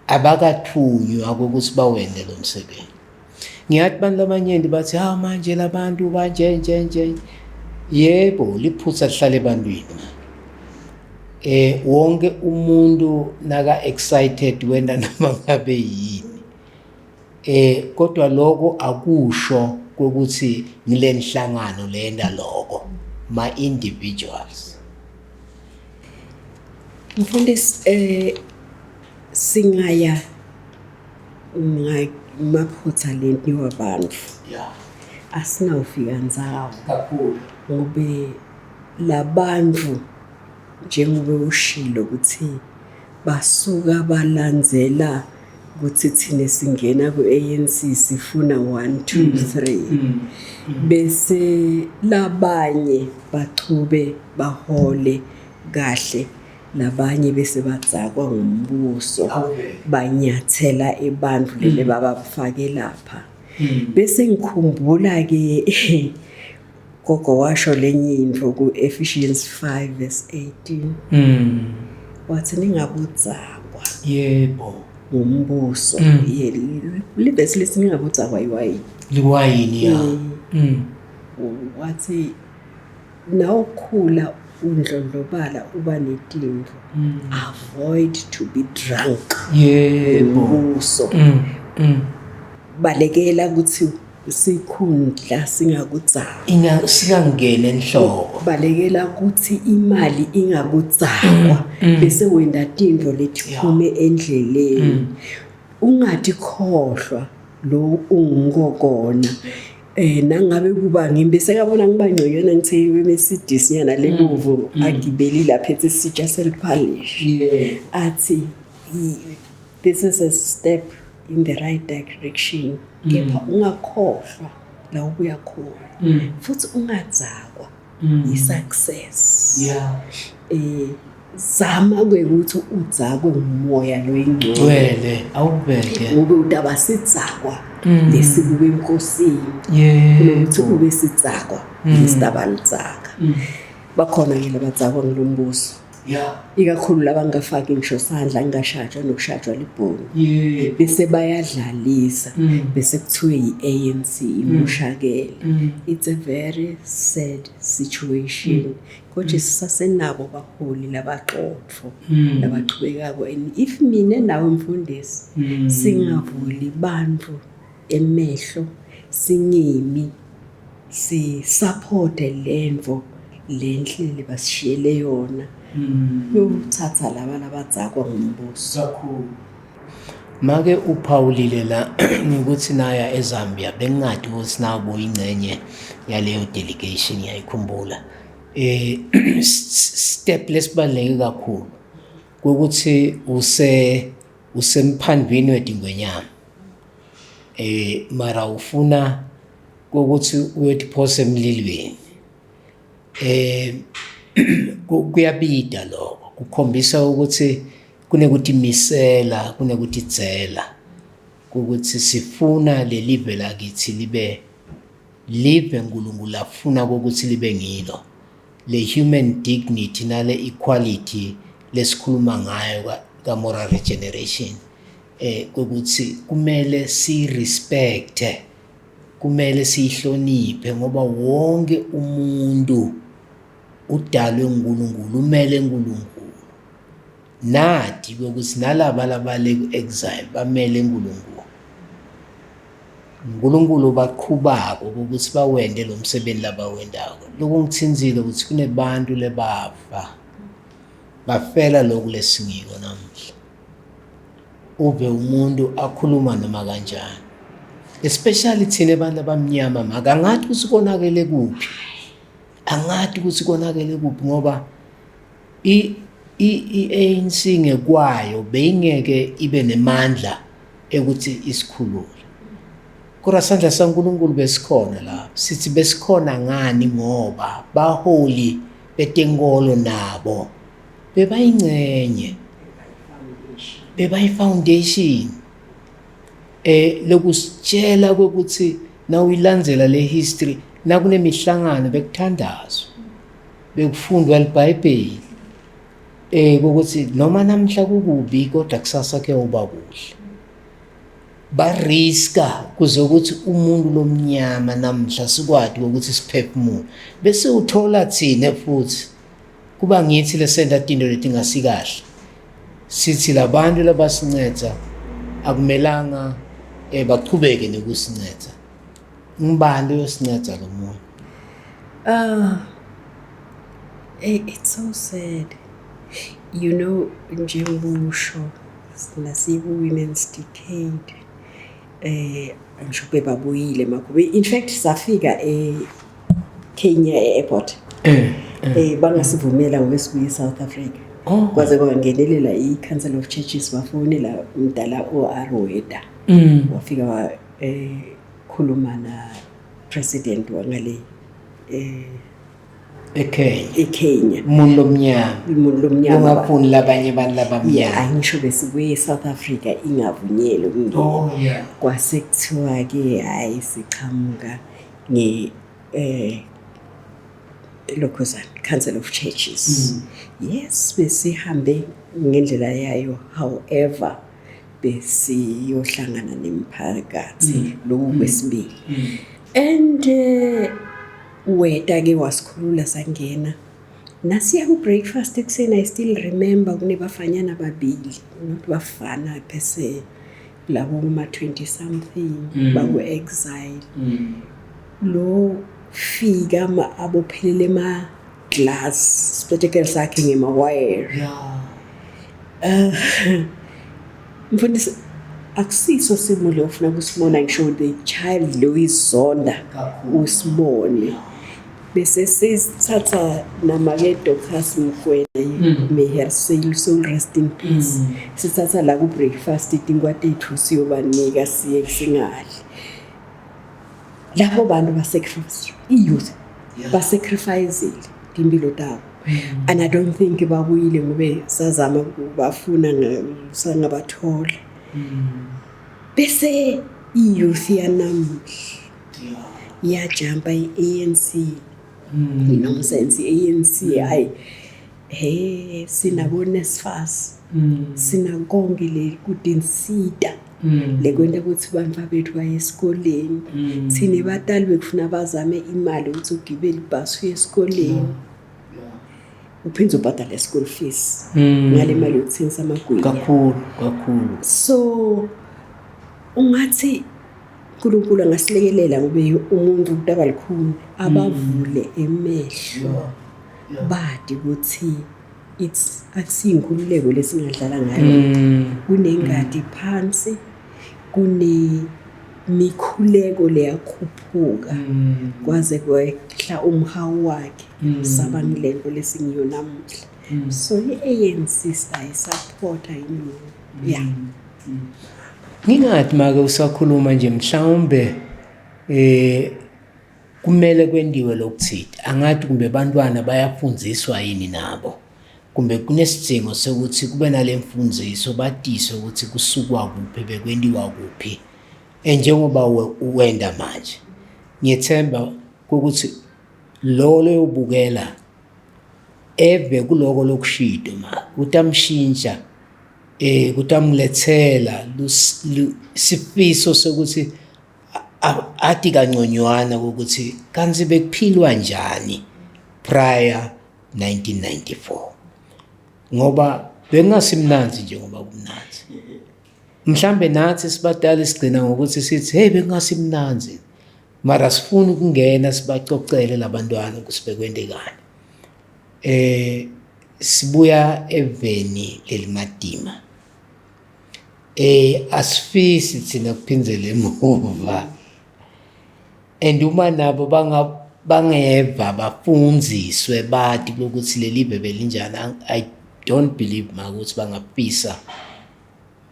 abakathunywa ukuthi bawente lo msebenzi. Ngiyathi abantu labanyenti bathi ha manje labantu banje nje nje. Yebo, liphutha lihlala ebantwini. Wonke umuntu naka excited wenda noma ngabe yini, kodwa lokho akusho ukuthi ngilenhlangano lenda lokho, ma individuals. Mfundisi, singaya maphutha lentiwa abantu, asinawufika ndzawo. Kakhulu. Ngobe labantu, njengoba ushilo ukuthi basuka balandzela ukuthi thina singena ku-ANC sifuna 1 2 3, bese labanye bachube bahole kahle, labanye bese badzakwa ngumbuso, banyathela ebantfu lele babafake lapha. Bese ngikhumbula ke gogo washo lenye intfo ku-Ephesians 5 verse 18. Wathi ningabudzakwa. Yebo. Ngumbuso. Ye livesi lithi ningabudzakwa iwayini. Liwayini ya. Wathi nawukhula undlondlobala uba netimvo. Avoid to be drunk. Yebo. Ngumbuso. Balekela ukuthi sikhundla singakudzakwa. Inga singangena enhloko. Balekela ukuthi imali ingakudzakwa bese wenda tintfo letiphume endleleni. Ungathi khohlwa lo ungukokona. Nangabe kuba ngimbe sekabona ngiba ngconywana ngithe Mercedes nyana lebovu agibeli lapha ethi sitsha seliphalish. Athi this is a step in the right direction. Kepha ungakhohlwa la ubuya khona. Futhi ungadzakwa i-success. Zama ke ukuthi udzakwe ngumoya loyingcwele. Ngcwele awubheke. Ngoba udaba sidzakwa lesibuke enkosini. Kunokuthi ube sidzakwa lesidaba lidzaka. Bakhona ke labadzakwa ngilombuso. Ikakhulu labangafaki ngisho sandla ngingashajwa nokushajwa libhoni. Bese bayadlalisa bese kuthiwe yi-ANC imoshakele. It's a very sad situation. Kodwa sisasenabo baholi labaxotfo labachubekako, and if mina nawe mfundisi singavuli bantfu emehlo singimi si support lentfo lenhle basishiyele yona kuyothatha laba labadzakwa ngumbuso. Kakhulu. Make uphawulile la ngikuthi naya eZambia bengingadi ukuthi nabo ingcenye yaleyo delegation ngiyayikhumbula. Step lesibaluleke kakhulu ukuthi usemphandwini wedingwenyama. Mara ufuna ukuthi uyotiphosa emlilweni. Kuyabida lokho, kukhombisa ukuthi kunekutimisela, kunekutidzela ukuthi sifuna lelive lakithi libe live uNkulunkulu afuna ukuthi libe ngilo. Le human dignity nale equality lesikhuluma ngayo ka moral regeneration, ukuthi kumele si respect, kumele siyihloniphe ngoba wonke umuntu udalwe uNkulunkulu, umele uNkulunkulu. Nathi ukuthi nalaba labale ku-exile bamele uNkulunkulu. uNkulunkulu baqhubako ukuthi bawende lo msebenzi labawendako. Lokungithinzile ukuthi kunebantu lebafa bafela lokhu lesingiko namuhla. Ube umuntu akhuluma noma kanjani, especially thina abantu abamnyama, maka angathi ukuthi konakele kuphi, angathi ukuthi konakele kuphi ngoba i-ANC ngekwayo beyingeke ibe nemandla ekuthi isikhulule. Kodwa sandla saNkulunkulu besikhona la. Sithi besikhona ngani ngoba baholi betenkolo nabo bebayingcenye, bebayi-foundation lokusitshela ukuthi nawuyilandzela le history, nakunemihlangano bekuthandazwa, bekufundwa iBhayibheli, ukuthi noma namhla kukubi kodwa kusasa kuyoba kuhle. Bariska kuze ukuthi umuntu lomnyama namhla sikwati ukuthi siphefumule, bese uthola thina futhi kuba ngithi lesenta tinto letingasikahle. Sithi labantu labasinceda akumelanga bachubeke nokusinceda. Ngibani uyosinceda lo muntu? It's so sad. You know, njengokusho nasiku-Women's Decade, ngisho bebabuyile makube. In fact, safika e-Kenya e-airport. Bangasivumela ngoba sibuye e-South Africa. Kwaze kwangenelela i-Council of Churches, bafonela umdala o-R Weda. Wafika wa khuluma na president wangale eKenya. eKenya. Umuntu lomnyama. Umuntu lomnyama. Ungafuni labanye abantu labamnyama. Yeah, angisho besibuye eSouth Africa ingavunyelwe ukungena. Oh yeah. Kwase kuthiwa ke hayi siqhamuka nge lokhuzana Council of Churches. Yes, besihambe ngendlela yayo, however besiyohlangana nemphakathi lokhu kwesibili. And weta ke wasikhulula sangena. Nasiya ku-breakfast ekuseni, I still remember kunebafanyana babili, not bafana per se, labo kuma-20 something, baku-exile. Lo fika abophelele ema-glass, spectacle sakhe ngema-wire. Mfundisi, akusiso simo lo ufuna kusibona, ngisho the child lo izonda usibone. Bese sisithatha nama-ke Dorcas Mokoena, may her soul rest in peace. Sithatha la ku-breakfast tinkwa tethu siyobanika, siye singadli. Labo bantu ba-sacrifice, i-youth ba-sacrifice-ile timpilo tabo. And I don't think babuyile ngobe sazama ukubafuna sangabathola. Bese i-youth yanamuhla iyajampa i-ANC. Nonsense, i-ANC hayi, he sinabo NSFAS, sina konke le kutinsita lekwenta ukuthi bantfu bethu baye esikoleni. Thine batali bekufuna bazame imali ukuthi ugibele ibhasi uye esikoleni, uphinde ubhadale school fees ngale mali yokuthengisa amagwinya. Kakhulu, kakhulu. So ungathi uNkulunkulu angasilekelela ngobe umuntu kutaba likhulu, abavule emehlo badi ukuthi it's akusiyinkululeko lesingadlala ngayo. Kunengadi phansi, kunemikhuleko leyakhuphuka kwaze kwehla umhawu wakhe, saba ngilento lesingiyo namuhla. So i-ANC sayisupporta yini, yeah. Ngingathi make usakhuluma nje, mhlawumbe kumele kwendiwe lokuthile, angathi kumbe bantwana bayafundziswa yini nabo, kumbe kunesidingo sekuthi kube nale mfundziso, batiswe ukuthi kusukwa kuphi, bekwentiwa kuphi, njengoba wenda manje. Ngiyethemba ukuthi lo loyobukela eve kuloko lokushido ma kutamshintsha, kutamlethela sifiso sokuthi athi kangconywana ukuthi kanti bekuphilwa njani prior 1994, ngoba bekungasimnanzi njengoba kumnanzi. Mhlambe nathi sibadala sigcina ngokuthi sithi hey, bekungasimnanzi, mara sifuna ukungena sibacocele labantwana ukuthi bekwendekani. Sibuya eveni lelimadima, asifisi thina kuphindzele emuva, and uma nabo bangeva bafundziswe bati ukuthi leli live belinjani, I don't believe ma ukuthi bangafisa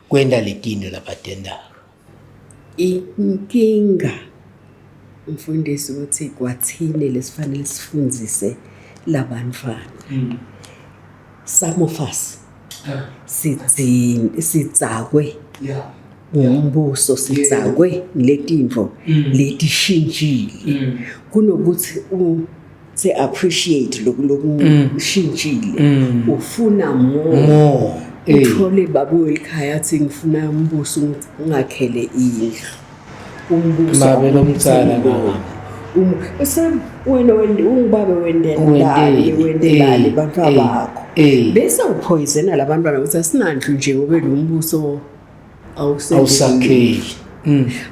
kwenta letinto labatentako. Inkinga, mfundisi, ukuthi kwathini lesifanele sifundzise labantwana. Some of us sidzakwe ngumbuso, sidzakwe ngiletintfo letishintshile, kunokuthi se appreciate lokhu lokushintshile, ufuna more. More. Uthole babe welikhaya athi ngifuna umbuso ungakhele indlu, umbuso Babe lomdzala. Se wena ungubabe wendelani? Wenteni? Wendelani bantwana bakho? Bese uphoyizena labantwana ukuthi asinandlu nje ngobe lo mbuso awusakheli.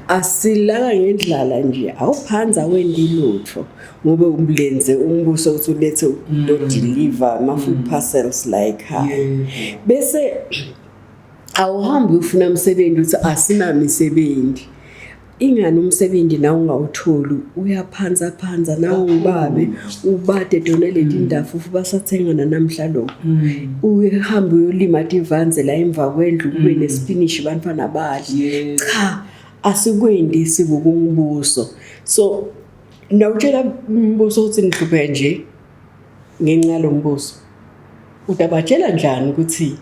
Asilala ngendlala nje, awuphanza wendi lutho ngobe umlenze umbuso ukuthi ulethe do deliver ama food parcels la ekhaya. Bese awuhambi ufuna umsebenzi, uthi asinamisebenzi. Ingani umsebenzi nawe ungawutholi, uyaphanza phanza nawe ungubabe, ubade tona leti ndafufu basathenga nanamhla lo. Uhambe uyolima tivanze la emva kwendlu, kube nesipinishi bantwana badle. Cha, asikwendi sikukumbuso. So nawutshela umbuso ukuthi ngihluphe nje. Ngenxa yalombuso utabatshela njani ukuthi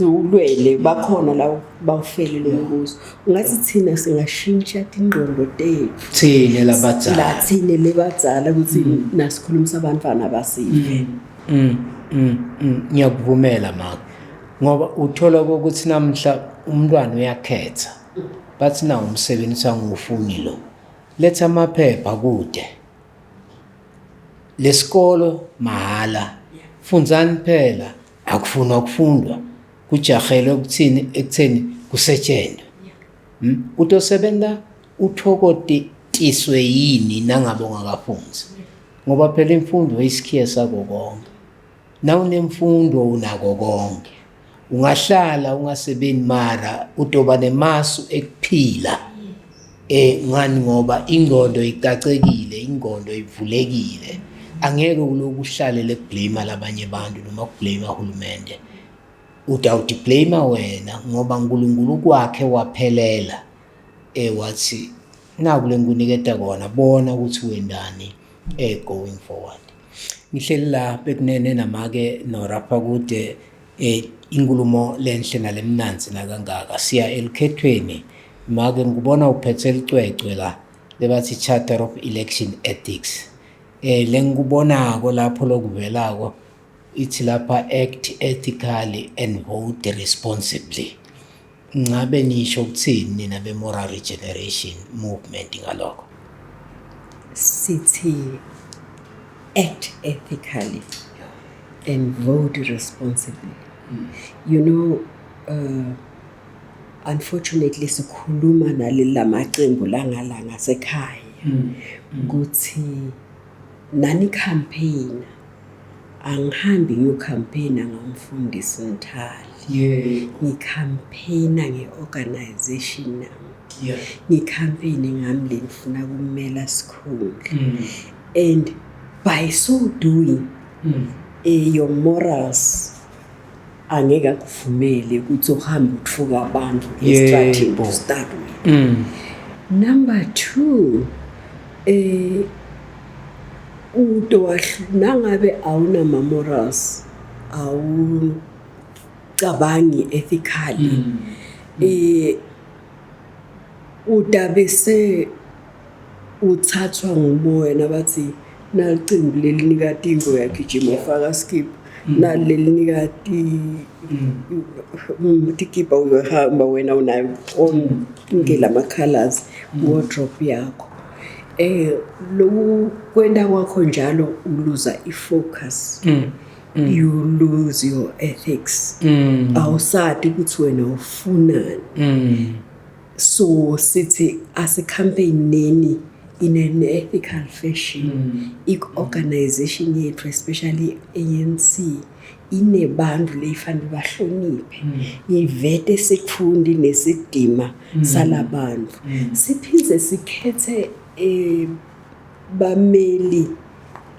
ulwele bakhona la bawufele lo mbuso? Ungathi thina singashintsha tingqondo tethu thine labadzala, la thine lebadzala, ukuthi nasikhulumisa abantwana basive. Ngiyakuvumela make, ngoba uthola ukuthi namhla umntwana uyakhetha, bathi nawo umsebenzi angiwufuni lo, letha amaphepha kude lesikolo mahala, fundzani phela, akufunwa kufundwa, kujahelwe ukuthini ekutheni kusetshenzwe. Utosebenza uthokotiswe yini nangabe ungakafunzi? Ngoba phela imfundo isikhiye sako konke. Nawunemfundo unako konke. Ungahlala ungasebenzi mara utoba nemasu ekuphila. Ngani? Ngoba ingqondo icacekile, ingqondo ivulekile. Angeke uloku uhlalele kublame labanye abantu noma kublame uhulumende. Utawuti blame wena, ngoba uNkulunkulu kwakhe waphelela. Wathi naku lengikuniketa kona, bona ukuthi wendani going forward. Ngihleli la bekunene namake Nora Fakude, inkulumo lenhle nalemnanzi nakangaka. Siya elukhethweni make, ngikubona uphethe licwecwe la lebathi Charter of Election Ethics. Lengikubonako lapho lokuvelako ithi lapha act ethically and vote responsibly. Ngabe nisho ukuthini nina be-Moral Regeneration Movement ngalokho? Sithi act ethically and vote responsibly. Unfortunately sikhuluma naleli lamacembu langala ngasekhaya ukuthi nani campaign, angihambi ngiyocampaigna ngomfundisi Mthali. Ngicampaigna nge-organization nami. Ngicampaign ngami le ngifuna kumela sikhundla. And by so doing, your morals angeke akuvumele ukuthi uhambe uthuka abantu estradini to start with. Number 2, uto nangabe awunama morals, awucabangi ethically, udabe se uthathwa ngumoya nabathi nalicimbi lelinika tingo, uyagijima ufaka skip, nali lelinika tikipa, uyohamba wena unayo onke lama colors wardrobe yakho. Loku kwenta kwakho njalo uluza ifocus, you lose your ethics, awusadi ukuthi wena ufunani. So sithi asicampaigneni in an ethical fashion. I-organization yethu, especially ANC, inebantu leyifanele bahloniphe, ivete sitfundi nesidima salabantu. Siphindze sikhethe bameli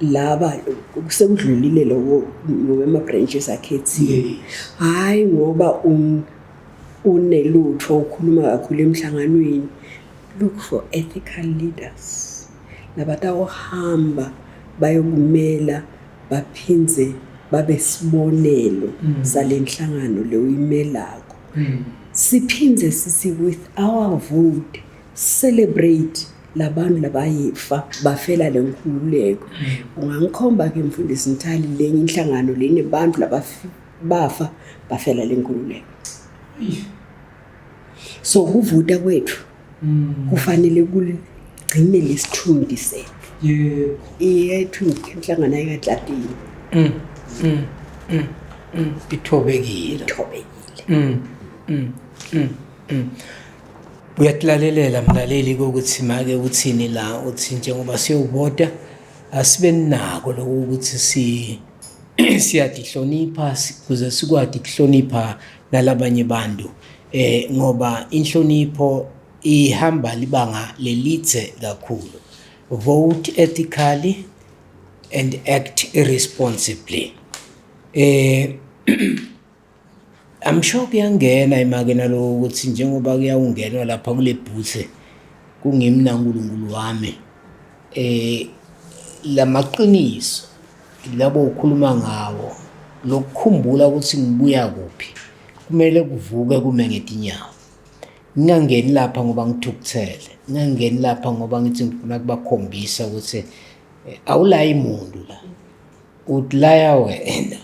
laba sekudlulile lokho ngoba ama-branches akhethiwe, hhayi ngoba unelutho ukhuluma kakhulu emhlanganweni. Look for ethical leaders labatawuhamba bayokumela, baphindze babe sibonelo sale nhlangano le uyimelako. Siphindze sithi with our vote celebrate labantu labayifa bafela le nkululeko. Ungangikhomba ke mfundisi Mthali lenye inhlangano lenebantu labafa bafela le nkululeko? So kuvota kwethu kufanele kugcine lesithunzi sethu. Yethu inhlangano ayikadladini. Ithobekile. Ithobekile. Uyatulalelela mlaleli ukuthi make uthini la, uthi njengoba siyovota asibe nako lokho ukuthi si siyadihlonipha kuze sikwati kuhlonipha nalabanye bantu, ngoba inhlonipho ihamba libanga lelidze kakhulu. Vote ethically and act irresponsibly. I'm sure kuyangena emakena lokho ukuthi njengoba kuyawungenwa lapha kule booth kungimi naNkulunkulu wami, lamaqiniso labo ukhuluma ngawo lokukhumbula ukuthi ngibuya kuphi kumele kuvuke kume ngetinyawo. Ngingangeni lapha ngoba ngithukuthele, ngingangeni lapha ngoba ngithi ngifuna kubakhombisa ukuthi awulayi muntu la, utilaya wena.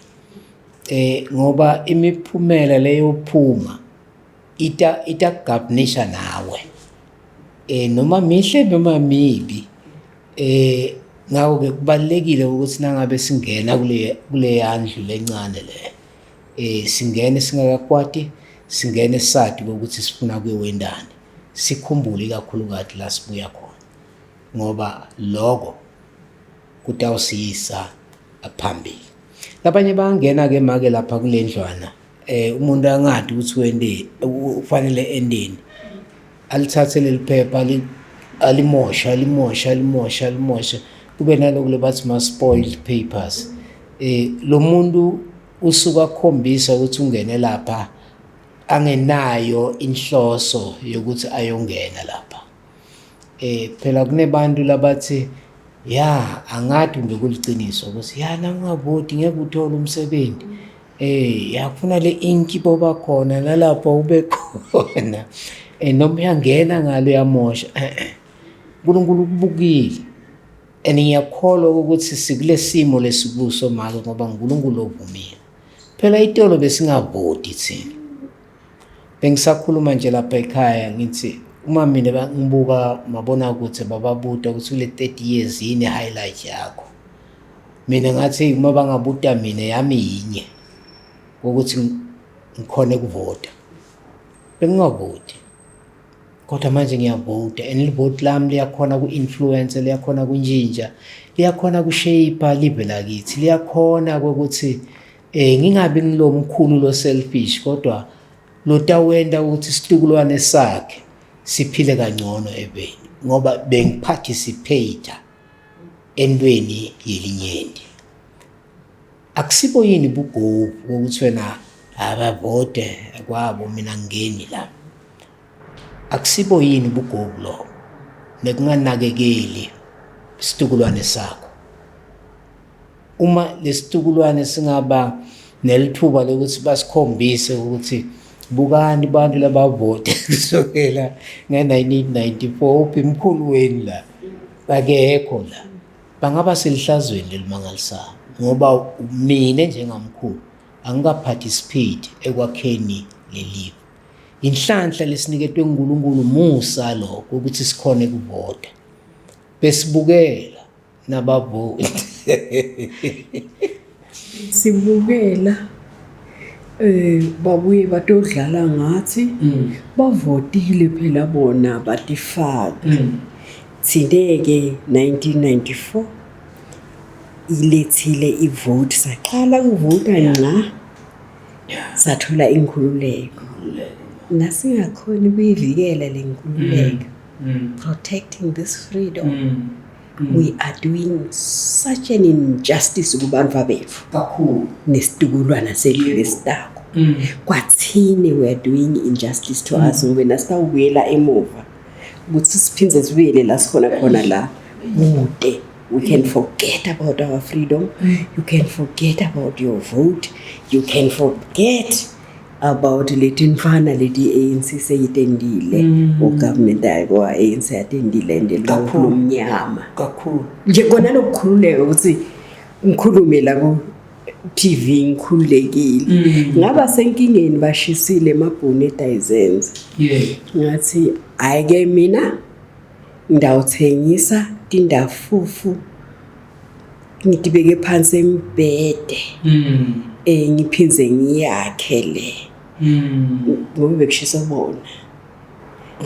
Ngoba imiphumela leyophuma ita itakugavunisha nawe. Noma mihle noma mibi. Ngakho-ke kubalulekile ukuthi nangabe singena kule kuleya ndlu lencane le singene singakakwati, singene sati ukuthi sifuna kuyowendani. Sikhumbule ikakhulukati la sibuya khona ngoba loko kutawusiyisa phambili. Labanye bayangena-ke make lapha kule ndlwana umuntu angadi ukuthi wendeni ufanele endeni alithathe leli phepha alimoshe alimoshe alimoshe alimoshe kube naloku lebathi ma-spoiled papers. Lo muntu usuke akhombisa ukuthi ungene lapha angenayo inhloso yokuthi ayongena lapha. Phela kunebantu labathi ya angadi kumbe kuliciniso ukuthi ya nawungavoti ngeke uthole umsebenzi. Ya kufuna le inki boba khona nalapho ube khona. Noma uyangena ngalo uyamosha. uNkulunkulu ukubukile. And ngiyakholwa ukuthi sikule simo lesikuso make ngoba uNkulunkulu ovumile. Phela itolo besingavoti thina. Bengisakhuluma nje lapha ekhaya ngithi uma mina ngibuka mabonakude bababuta ukuthi kule 30 years yini highlight yakho. Mina ngathi uma bangabuta mina yami yinye ukuthi ngikhone ukuvota. Bengingavoti. Kodwa manje ngiyavota and livoti lami liyakhona ku-influence, liyakhona kuntshintsha, liyakhona kushape live lakithi, liyakhona ukuthi ngingabi ngilo mkhulu lo selfish kodwa lotawenta ukuthi situkulwane sakhe siphile kangcono ebeni ngoba bengiparticipate entweni yelinyenti. Akusibo yini bugovu ukuthi wena abavote kwabo mina ngingeni la. Akusibo yini bugovu lobo nekunganakekeli isitukulwane sakho. Uma lesitukulwane singaba nelithuba lokuthi basikhombise ukuthi bukani abantu labavote kusukela nge-1994 uphi mkhulu wenu la, akekho la, bangaba selihlazweni lelimangalisayo ngoba mina njengamkhulu angikaparticipate ekwakheni lelive. Inhlanhla lesiniketwe nguNkulunkulu musa lokho ukuthi sikhone kuvota. Besibukela nabavoti. Sibukela babuye batodlala ngathi bavotile phela bona batifaka. Thina-ke 1994 ilethile ivote, saqala ukuvota ngqa sathola inkhululeko. Nasingakhoni ukuyivikela le nkululeko, protecting this freedom, we are doing such an injustice kubantu bethu kakhulu nesitukulwana sethu lesitako. Kwathini we are doing injustice to us ngoba nasitawubuyela emuva ukuthi siphindze sibuyele la sikhona khona la kude. We can forget about our freedom, you can forget about your vote, you can forget about letinfana leti ANC seyitendile, ugovernment ayiko ANC yatendile and Kakhulu. lomnyama kakhulu nje kona lokukhululeka ukuthi ngikhulume la ku TV ngikhululekile. Ngaba senkingeni, bashisile emabhunu eDayizenza. Ngathi hhayi-ke mina ngidawuthengisa tindafufu ngidibeke phansi embhede ngiphinze ngiyakhe le ngoba bekushisa bona.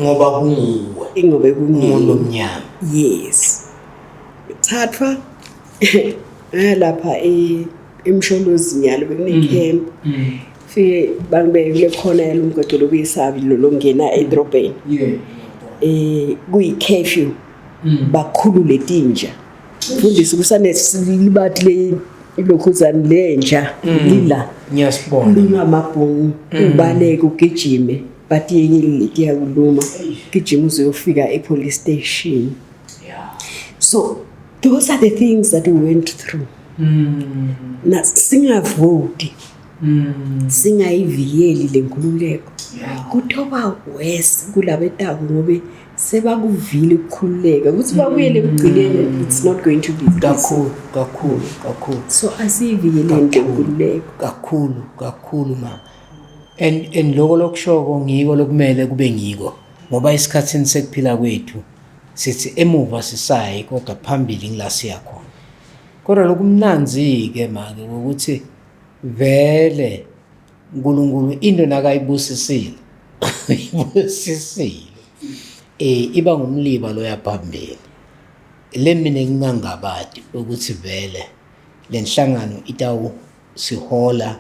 Ngoba kunguwe. Ingobe umuntu kungimi. Omnyama. Yes, thathwa lapha eMsholozi nyalo bekune-camp, fike bangibeke kule khona yalo mgwaqo lokuyisabi lo longena edrobheni. Kuyi-curfew, bakhulule tinja mfundisi, kusanelibathi le ilokhuzane lenja lila. Ngiyasibona. Lungamabhungu ubaleke ugijime, batiyekile letiya kuluma, gijima uze uyofika e-police station. So those are the things that we went through. Na singavoti, singayivikeli lenkululeko, kutoba worse kulabetako ngobe sebakuvile ukukhululeka ukuthi babuyele ekugcineni. It's not going to be easy. Kakhulu, kakhulu, kakhulu. So asiyivikeleni lenkululeko. Kakhulu, kakhulu mama. And lokho lokushoko ngiko lokumele kube ngiko, ngoba esikhathini sekuphila kwethu sithi emuva sisayi, kodwa phambili ngila siya khona. Kodwa lokumnanzi-ke make ukuthi vele uNkulunkulu into nakayibusisile uyibusisile, iba ngumliba loya phambili. Le mina ngingangabadi ukuthi vele le nhlangano itawusihola,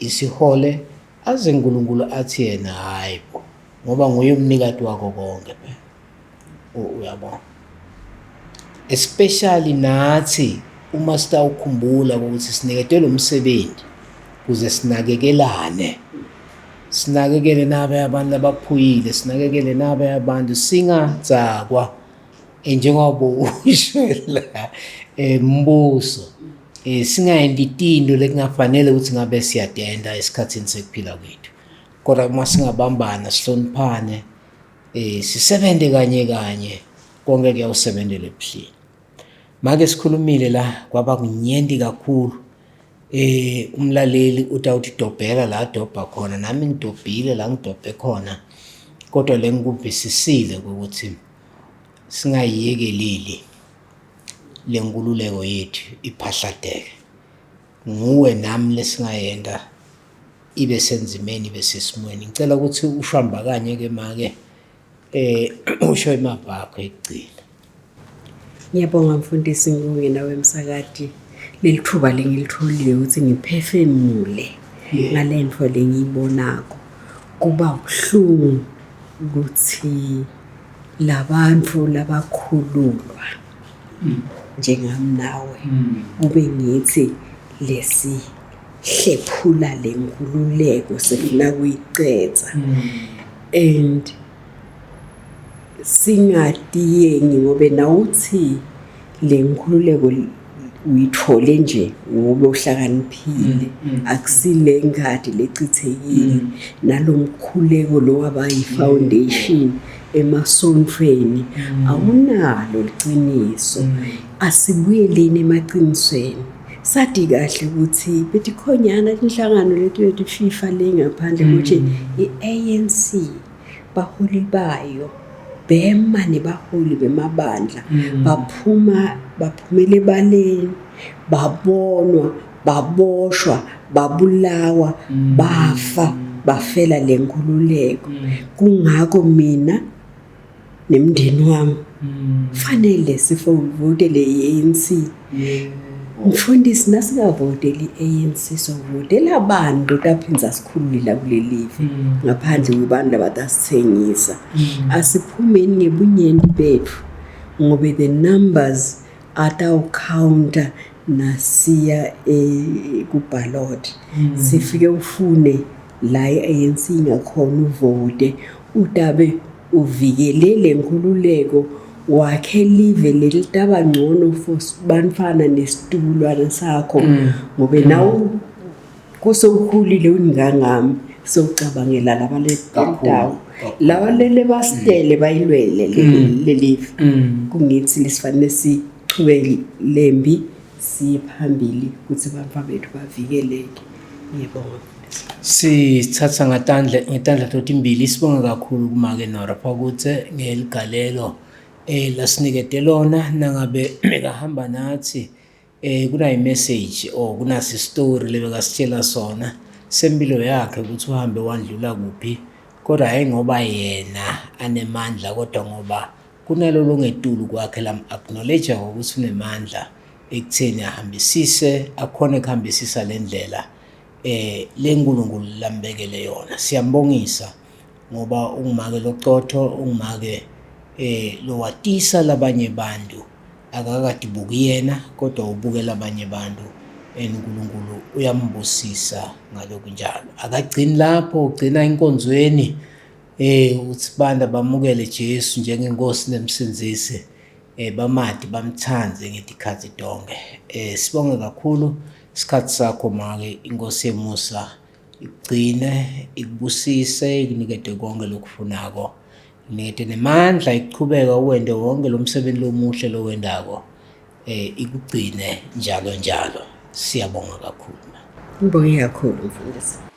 isihole aze uNkulunkulu athi yena hayi bo, ngoba nguye umnikati wako konke phela. Uyabona, especially nathi uma sitawukhumbula ukuthi siniketwe lo msebenzi kuze sinakekelane, sinakekele nabe abantu abaphuyile, sinakekele nabe abantu, singadzakwa njengoba usho la mbuso, singayendi tinto lekungafanele ukuthi ngabe siyadenda esikhathini sekuphila kwethu. Kodwa uma singabambana, sihloniphane, sisebenze kanye kanye, konke kuyawusebenzela ebuhleni. Make sikhulumile la kwaba kunyenti kakhulu. Umlaleli utawuthi dobhela la dobha khona, nami ngidobhile la ngidobhe khona, kodwa lengikuvisisile ukuthi singayiyekeleli lenkululeko yethu iphahlateke. Nguwe nami lesingayenda ibe senzimeni, ibe sesimweni. Ngicela ukuthi ushamba kanye ke make, usho emava akho ekugcina. Ngiyabonga mfundisi, ngibonge nawe msakati. Leli thuba lengilitholile ukuthi ngiphefemule ngale nto lengiyibonako. Kuba buhlungu ukuthi labantu labakhululwa njengami nawe, kube ngithi lesi hlephula lenkululeko sifuna kuyicetha, and singatiyengi ngobe nawuthi le nkululeko uyithole nje ngoba uhlakaniphile, akusile ngadi lecithekile nalomkhuleko lo waba yi-foundation emasontfweni, awunalo liciniso. Asibuyeleni emaqinisweni. Sati kahle ukuthi betikhonyana inhlangano leti leti-FIFA le ngaphandle ukuthi i-ANC baholi bayo bema nebaholi bemabandla, baphuma baphumela ebaleni, babonwa, baboshwa, babulawa, bafa, bafela lenkululeko. Kungako mina nemndeni wami fanele sivotele i-ANC. Mfundisi, nasingavoteli i-ANC sovotela abantu taphinza sikhululile kuleli live ngaphandle kwebantu labatasithengisa. Asiphumeni ngebunyenti bethu ngobe the numbers atawucounta nasiya ku-ballot. Sifike ufune la i-ANC ingakhona, uvote, utabe uvikele lenkululeko wakhe live lelitaba ngcono for bantfwana nesitukulwane sakho, ngobe nawe kusewukhulile uningangami sewucabangela laba lendawo laba lele basitele bayilwele lelive. Kungithi lesifanele sichubeke lembi siye phambili ukuthi bantfwana bethu bavikeleke. Ngiyabonga. Sithatha ngatandla ngetandla totimbili, sibonga kakhulu kumake Nora Phakutse ngeligalelo lasinikete lona. Nangabe bekahamba nathi, kunayi message or kunasi story lebekasitshela sona sempilo yakhe ukuthi uhambe wandlula kuphi, kodwa hayi ngoba yena anemandla, kodwa ngoba kunalolo ngetulu kwakhe lam acknowledge ukuthi unemandla ekutheni ahambisise, akhone kuhambisisa le ndlela leNkulunkulu lambekele yona. Siyambongisa ngoba ungumake locotho, ungumake lowatisa labanye bantu, akakadibuki yena kodwa ubukela abanye bantu, and uNkulunkulu uyambusisa ngalokunjalo. Akagcini lapho, ugcina enkonzweni ukuthi bantu bamukele Jesu njengenkosi nemsindzisi. eh bamati bamtsandze ngetikhatsi tonkhe. Eh sibonge kakhulu isikhatsi sakho make inkosi yemusa ikugcine ikubusise ikunikete konke lokufunako. Ikunikete nemandla ikuchubeka uwente wonke lo msebenzi lomuhle lowendako. Eh ikugcine njalo njalo. Siyabonga kakhulu. Ngibonge kakhulu mfundisi.